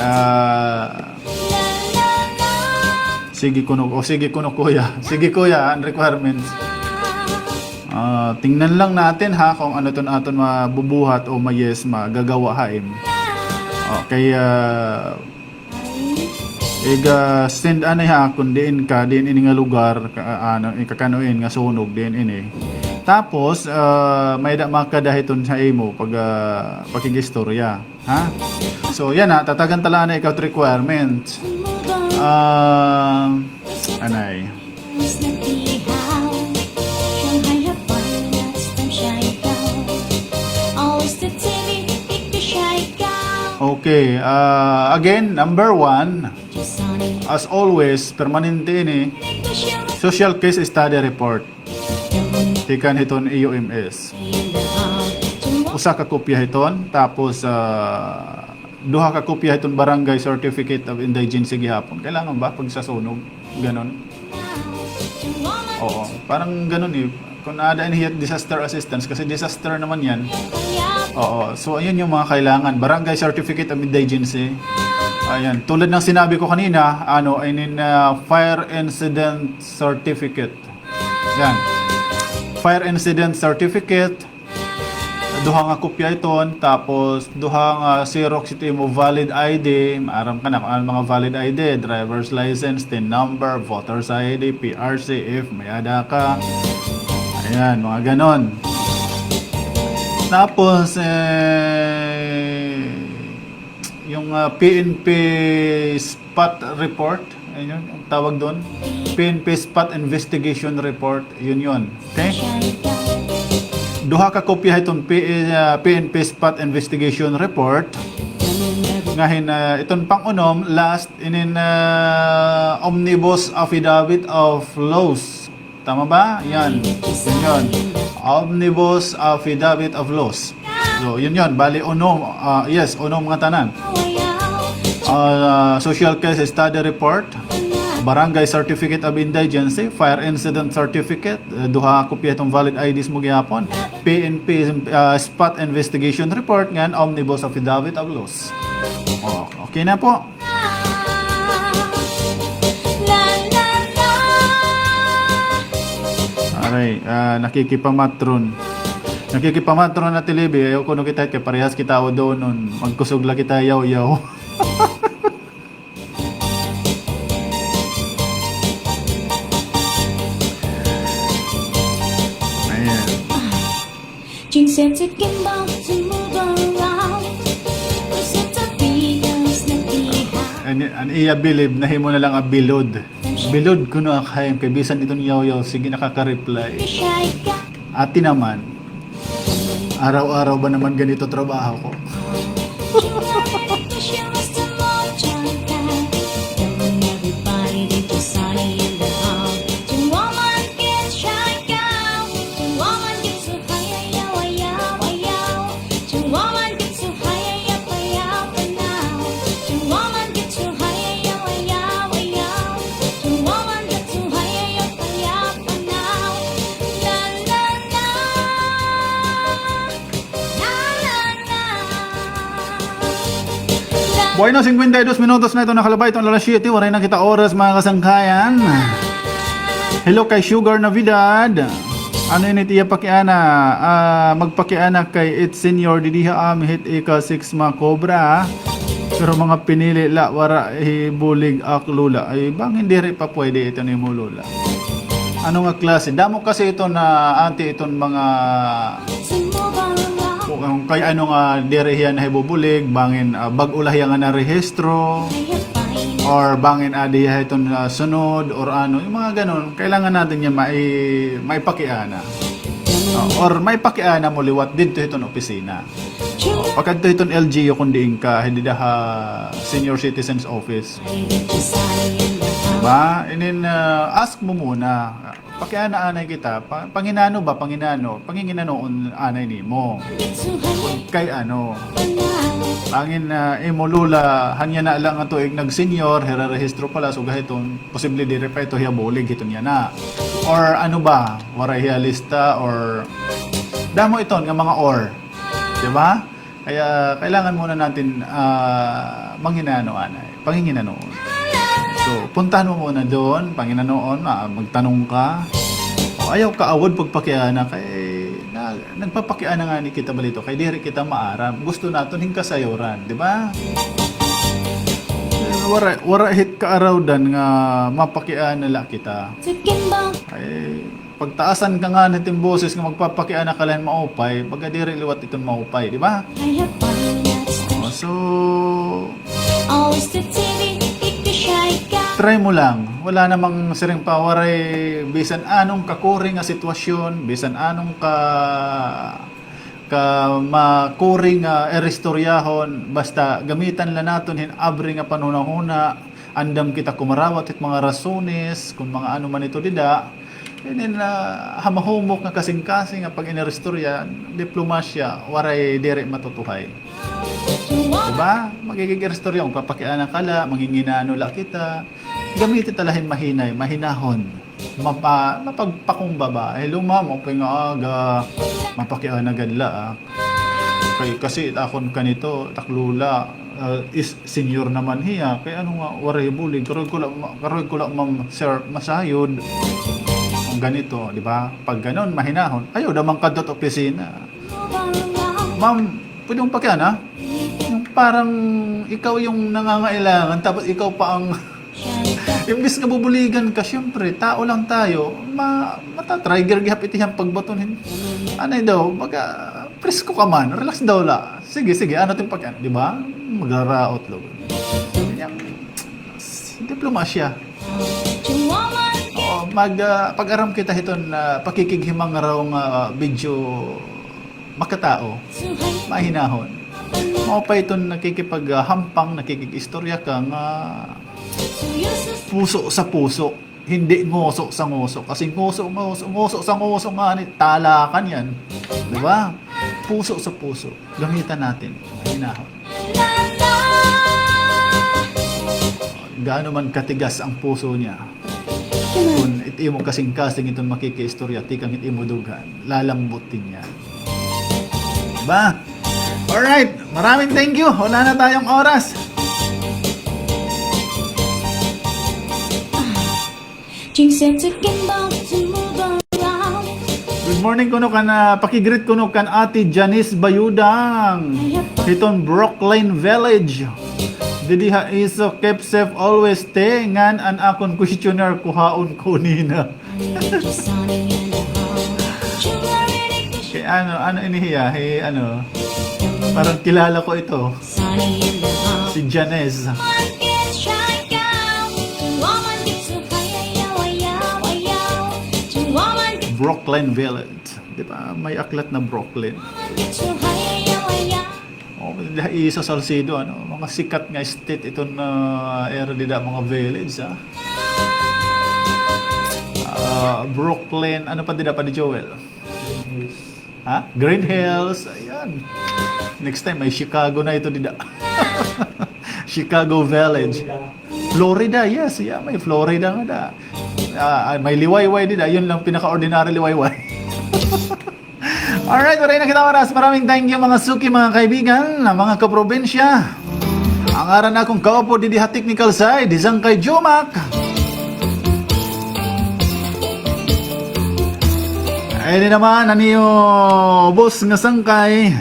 Ah, sige kuno, o sige kuno, kuya. Sige, kuya, an requirements. Ah, tingnan lang natin, ha, kung ano iton aton mabubuhat o ma-yes, magagawa ha im. Okay, ah, iga-send anay ha, kung diin ka, diin ini nga lugar, ka-, ano, ikakanuin nga sunog, diin ini. Tapos, ah, may-ada makada hiton ha imo pag, ah, pakig-istorya. Ha? So, yana, tatagan ta la anay ikaw it requirement. Ah, anay. Okay, ah, again, number one, as always, permanente ini, social case study report. Tikang hiton E U M S. Usa ka kopya hiton, tapos, ah, duha ka kopya hiton barangay certificate of indigency gihapon. Kailangan ba pag sa sunog? Ganon. Oo, parang ganon eh. Kung ada ini hit disaster assistance, kasi disaster naman yan. Oo, so ayun yung mga kailangan. Barangay certificate of indigency. Ayan, tulad ng sinabi ko kanina, ano, I mean, ah, fire incident certificate. Yan. Fire incident certificate. Duha nga kopya iton, tapos duha nga xerox it imo valid I D. Maaram ka na kung ano mga valid I D, driver's license, tin number, voter's I D, P R C, if may-ada ka. Ayan, mga ganon. Tapos, eh, yung, ah, P N P spot report, ayun, ang tawag doon, P N P spot investigation report, yun yun. Okay? Duha ka kopya hiton P-, ah, P N P spot investigation report. Ngahin, ah, iton pang-unom, last, inin, ah, omnibus affidavit of loss. Tama ba? Yan. Yun yun. Omnibus affidavit of loss. So, yun yun. Bali, unom, ah, yes, unom nga tanan. Ah, social case study report, barangay certificate of indigency, fire incident certificate, eh, duha kopya hiton valid I Ds mo gihapon, P N P, ah, spot investigation report, ngan omnibus affidavit of loss. Oh, okay na po. Aray, ah, nakikipamatron. Nakikipamatron na, Tilibi. Ayaw kuno kita kay parehas kita udonon. Magkusog la kita yawyaw. An, an iya bilib, nahimo na la nga bilod. Bilod kuno ak hain kay bisan iton yawyaw, sige nakaka-reply. Ate naman, araw-araw ba naman ganito trabaho ko? Bueno, singkwenta y dos minutos na iton nakalabay iton alas siyete, waray na kita oras, mga kasangkayan. Hello kay Sugar Navidad. Ano ini it iya pakiana? Ah, magpakiana kay it senior didi ha ami hit ika six ma cobra. Pero mga pinili la, wara hibulig ak lula. Ay, bangin diri pa pwede ito nimo lula. Ano nga klase? Damo kasi ito na anti iton mga kung kay ano nga diri hiya nahibubulig, bangin, ah, bag-o la hiya nga narehistro, or bangin adi hiya hiton, ah, sunod, or ano, yung mga ganon, kailangan natin niya mai-, maipakiana. Oh, or maipakiana mo liwat didto hiton opisina. Oh, pakadto hiton L G U kung diin ka, hindi da ha Senior Citizens Office. Diba? And then, ah, ask mo muna. Pakiana anay kita, pa-, panginano ba, panginano, panginginanoon anay nimo. Kay ano, bangin, ah, imo lula, hanya na la nga tuig nag-senior, hirarehistro pa la, so gahiton, posible diri pa ito hiya bulig, hiton yana. Or ano ba, waray hiya lista, or damo iton nga mga or. Diba? Kaya kailangan muna natin, ah, manginano anay, panginginanoon. So, puntahan mo muna doon, panginanoon, ah, magtanong ka. O, ayaw ka awod pagpakiana kay na, nagpapakiana ngani kita balito kay diri kita maaram. Gusto naton hin kasayuran, di ba? Wara, wara hit kaarawdan nga mapakiana la kita. Ay, pagtaasan ka ngani hiton boses nga magpapakiana ka la hin maupay, baga diri liwat iton maupay, di ba? O, so, try mo lang. Wala namang siring pa, waray bisan anong kakuri nga sitwasyon, bisan anong ka, ka makuri nga iristoryahon, basta gamitan la naton hin abri nga panhunahuna, andam kita kumarawat hit mga rasones, kon mga ano man ito dida, Ini na ha mahumok nga kasingkasing nga pag-inistorya, diplomasya, waray diri matutuhay. Diba? Magigig-iristorya, magpapakiana ka la, manginginano la kita. Gamiti ta la hin mahinay, mahinahon. Mapa-, mapagpakumbaba. Hello, ma'am, okay nga aga. Mapakiana gad la, ah. Kay, kasi akon kanito, tak lula, ah, is senior naman hiya. Kay ano nga, waray bulig. Karuyag ko la, ma-, karuyag ko la, ma'am, sir, masayod. Kung ganito, di ba? Pag ganon, mahinahon. Ayaw naman kadto opisina. Ma'am, pwede mong pakiana? Yung parang ikaw yung nangangailangan, tapos ikaw pa ang Imbis nga bubuligan ka, siyempre, tao lang tayo, ma-, mata-trigger gihap iti hiyang pagbaton hin-, anay daw, baga, presko ka man, relax daw la. Sige, sige, ano tin pagkan, di ba? Magraraot lugod. Yang, s-, diplomasya. Oo, mag, ah, pag-aram kita hiton, ah, pakikighimangraw nga, ah, video makatao, mahinahon. Mao pa iton nakikipaghampang, nakikig-istorya ka nga puso sa puso, hindi nguso sa nguso. Kasi nguso, nguso, nguso sa nguso ngani, talakan yan. Di ba? Puso sa puso. Gamitan natin. Mahinahon. Gaano man katigas ang puso niya, kon it imo kasingkasing iton makikiistorya, tikang it imo dughan, lalambot din yan. Diba? Alright, maraming thank you. Wala na tayong oras. Good morning kuno kan, ah, paki-greet kuno kan Ate Janice Bayudang. Hiton Brooklyn Village. Didi ha iso, keep safe always, te, ngan an akon questionnaire kuhaon ko nina. Kay ano, ano ini hiya? Hey, ano, parang kilala ko ito. Si Janez. Brooklyn Village. Di ba? May aklat na Brooklyn. Oh, dida hi Isa Salcedo, ano, mga sikat nga street iton, ah, area dida, mga village, ah. Ah, Brooklyn, ano pa dida pa di Joel? Ha? Green Hills, ayan. Next time, may Chicago na ito dida. Chicago Village. Florida, yes, yeah, may Florida nga da. Ah, may liwayway dida, yun lang pinaka-ordinary liwayway. Alright, waray na kita oras. Maraming thank you, mga suki, mga kaibigan, na mga kaprobinsya. Ang ngaran akon kaupo didi ha technical side, hi Sangkay Jumac. Ini naman an iyo boss nga sangkay.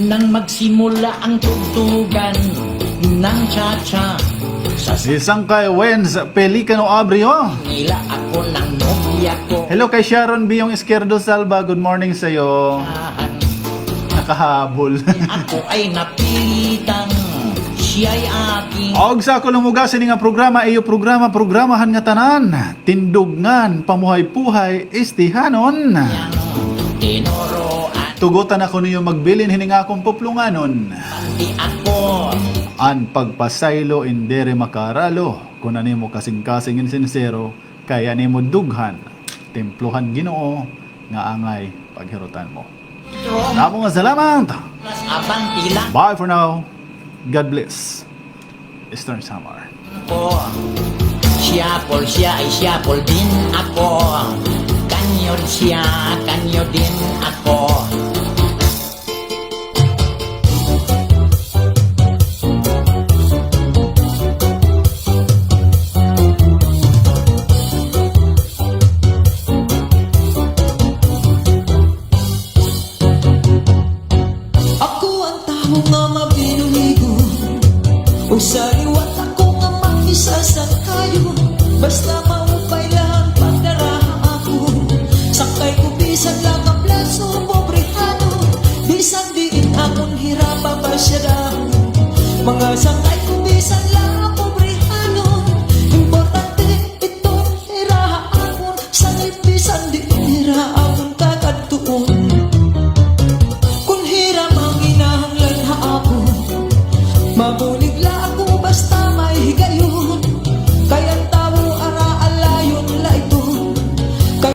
Nang magsimula ang tugtugan ng cha-cha sa Hi Sangkay Wens Pelicano Abrio. Nila ako ng nobya ko. Hello kay Sharon Biyong Izquierdo Salva. Good morning sa'yo. Nakahabol. Ako ay napilitang siya'y aking Og sa ako lumugas ini nga programa, iyo programa, programahan nga tanan. Tindog ngan pamuhay-puhay, istihanon. Tinuruan. Tugotan ako niyo magbilin hining akon puplonganon. Di ako. An pagpasaylo in diri makaralo, kun an imo kasingkasing in sinsero, kay an imo dughan, templo han Ginoo, nga angay paghirutan mo. Damo nga salamat. Mas abang tila. Bye for now. God bless. Eastern Samar. Ako. Siyapol siya ay siyapol din ako. Kanyod siya, kanyod din ako. Ako an tawo nga mabinuhigon, usa liwat ako nga makisasangkayon. Basta maupay la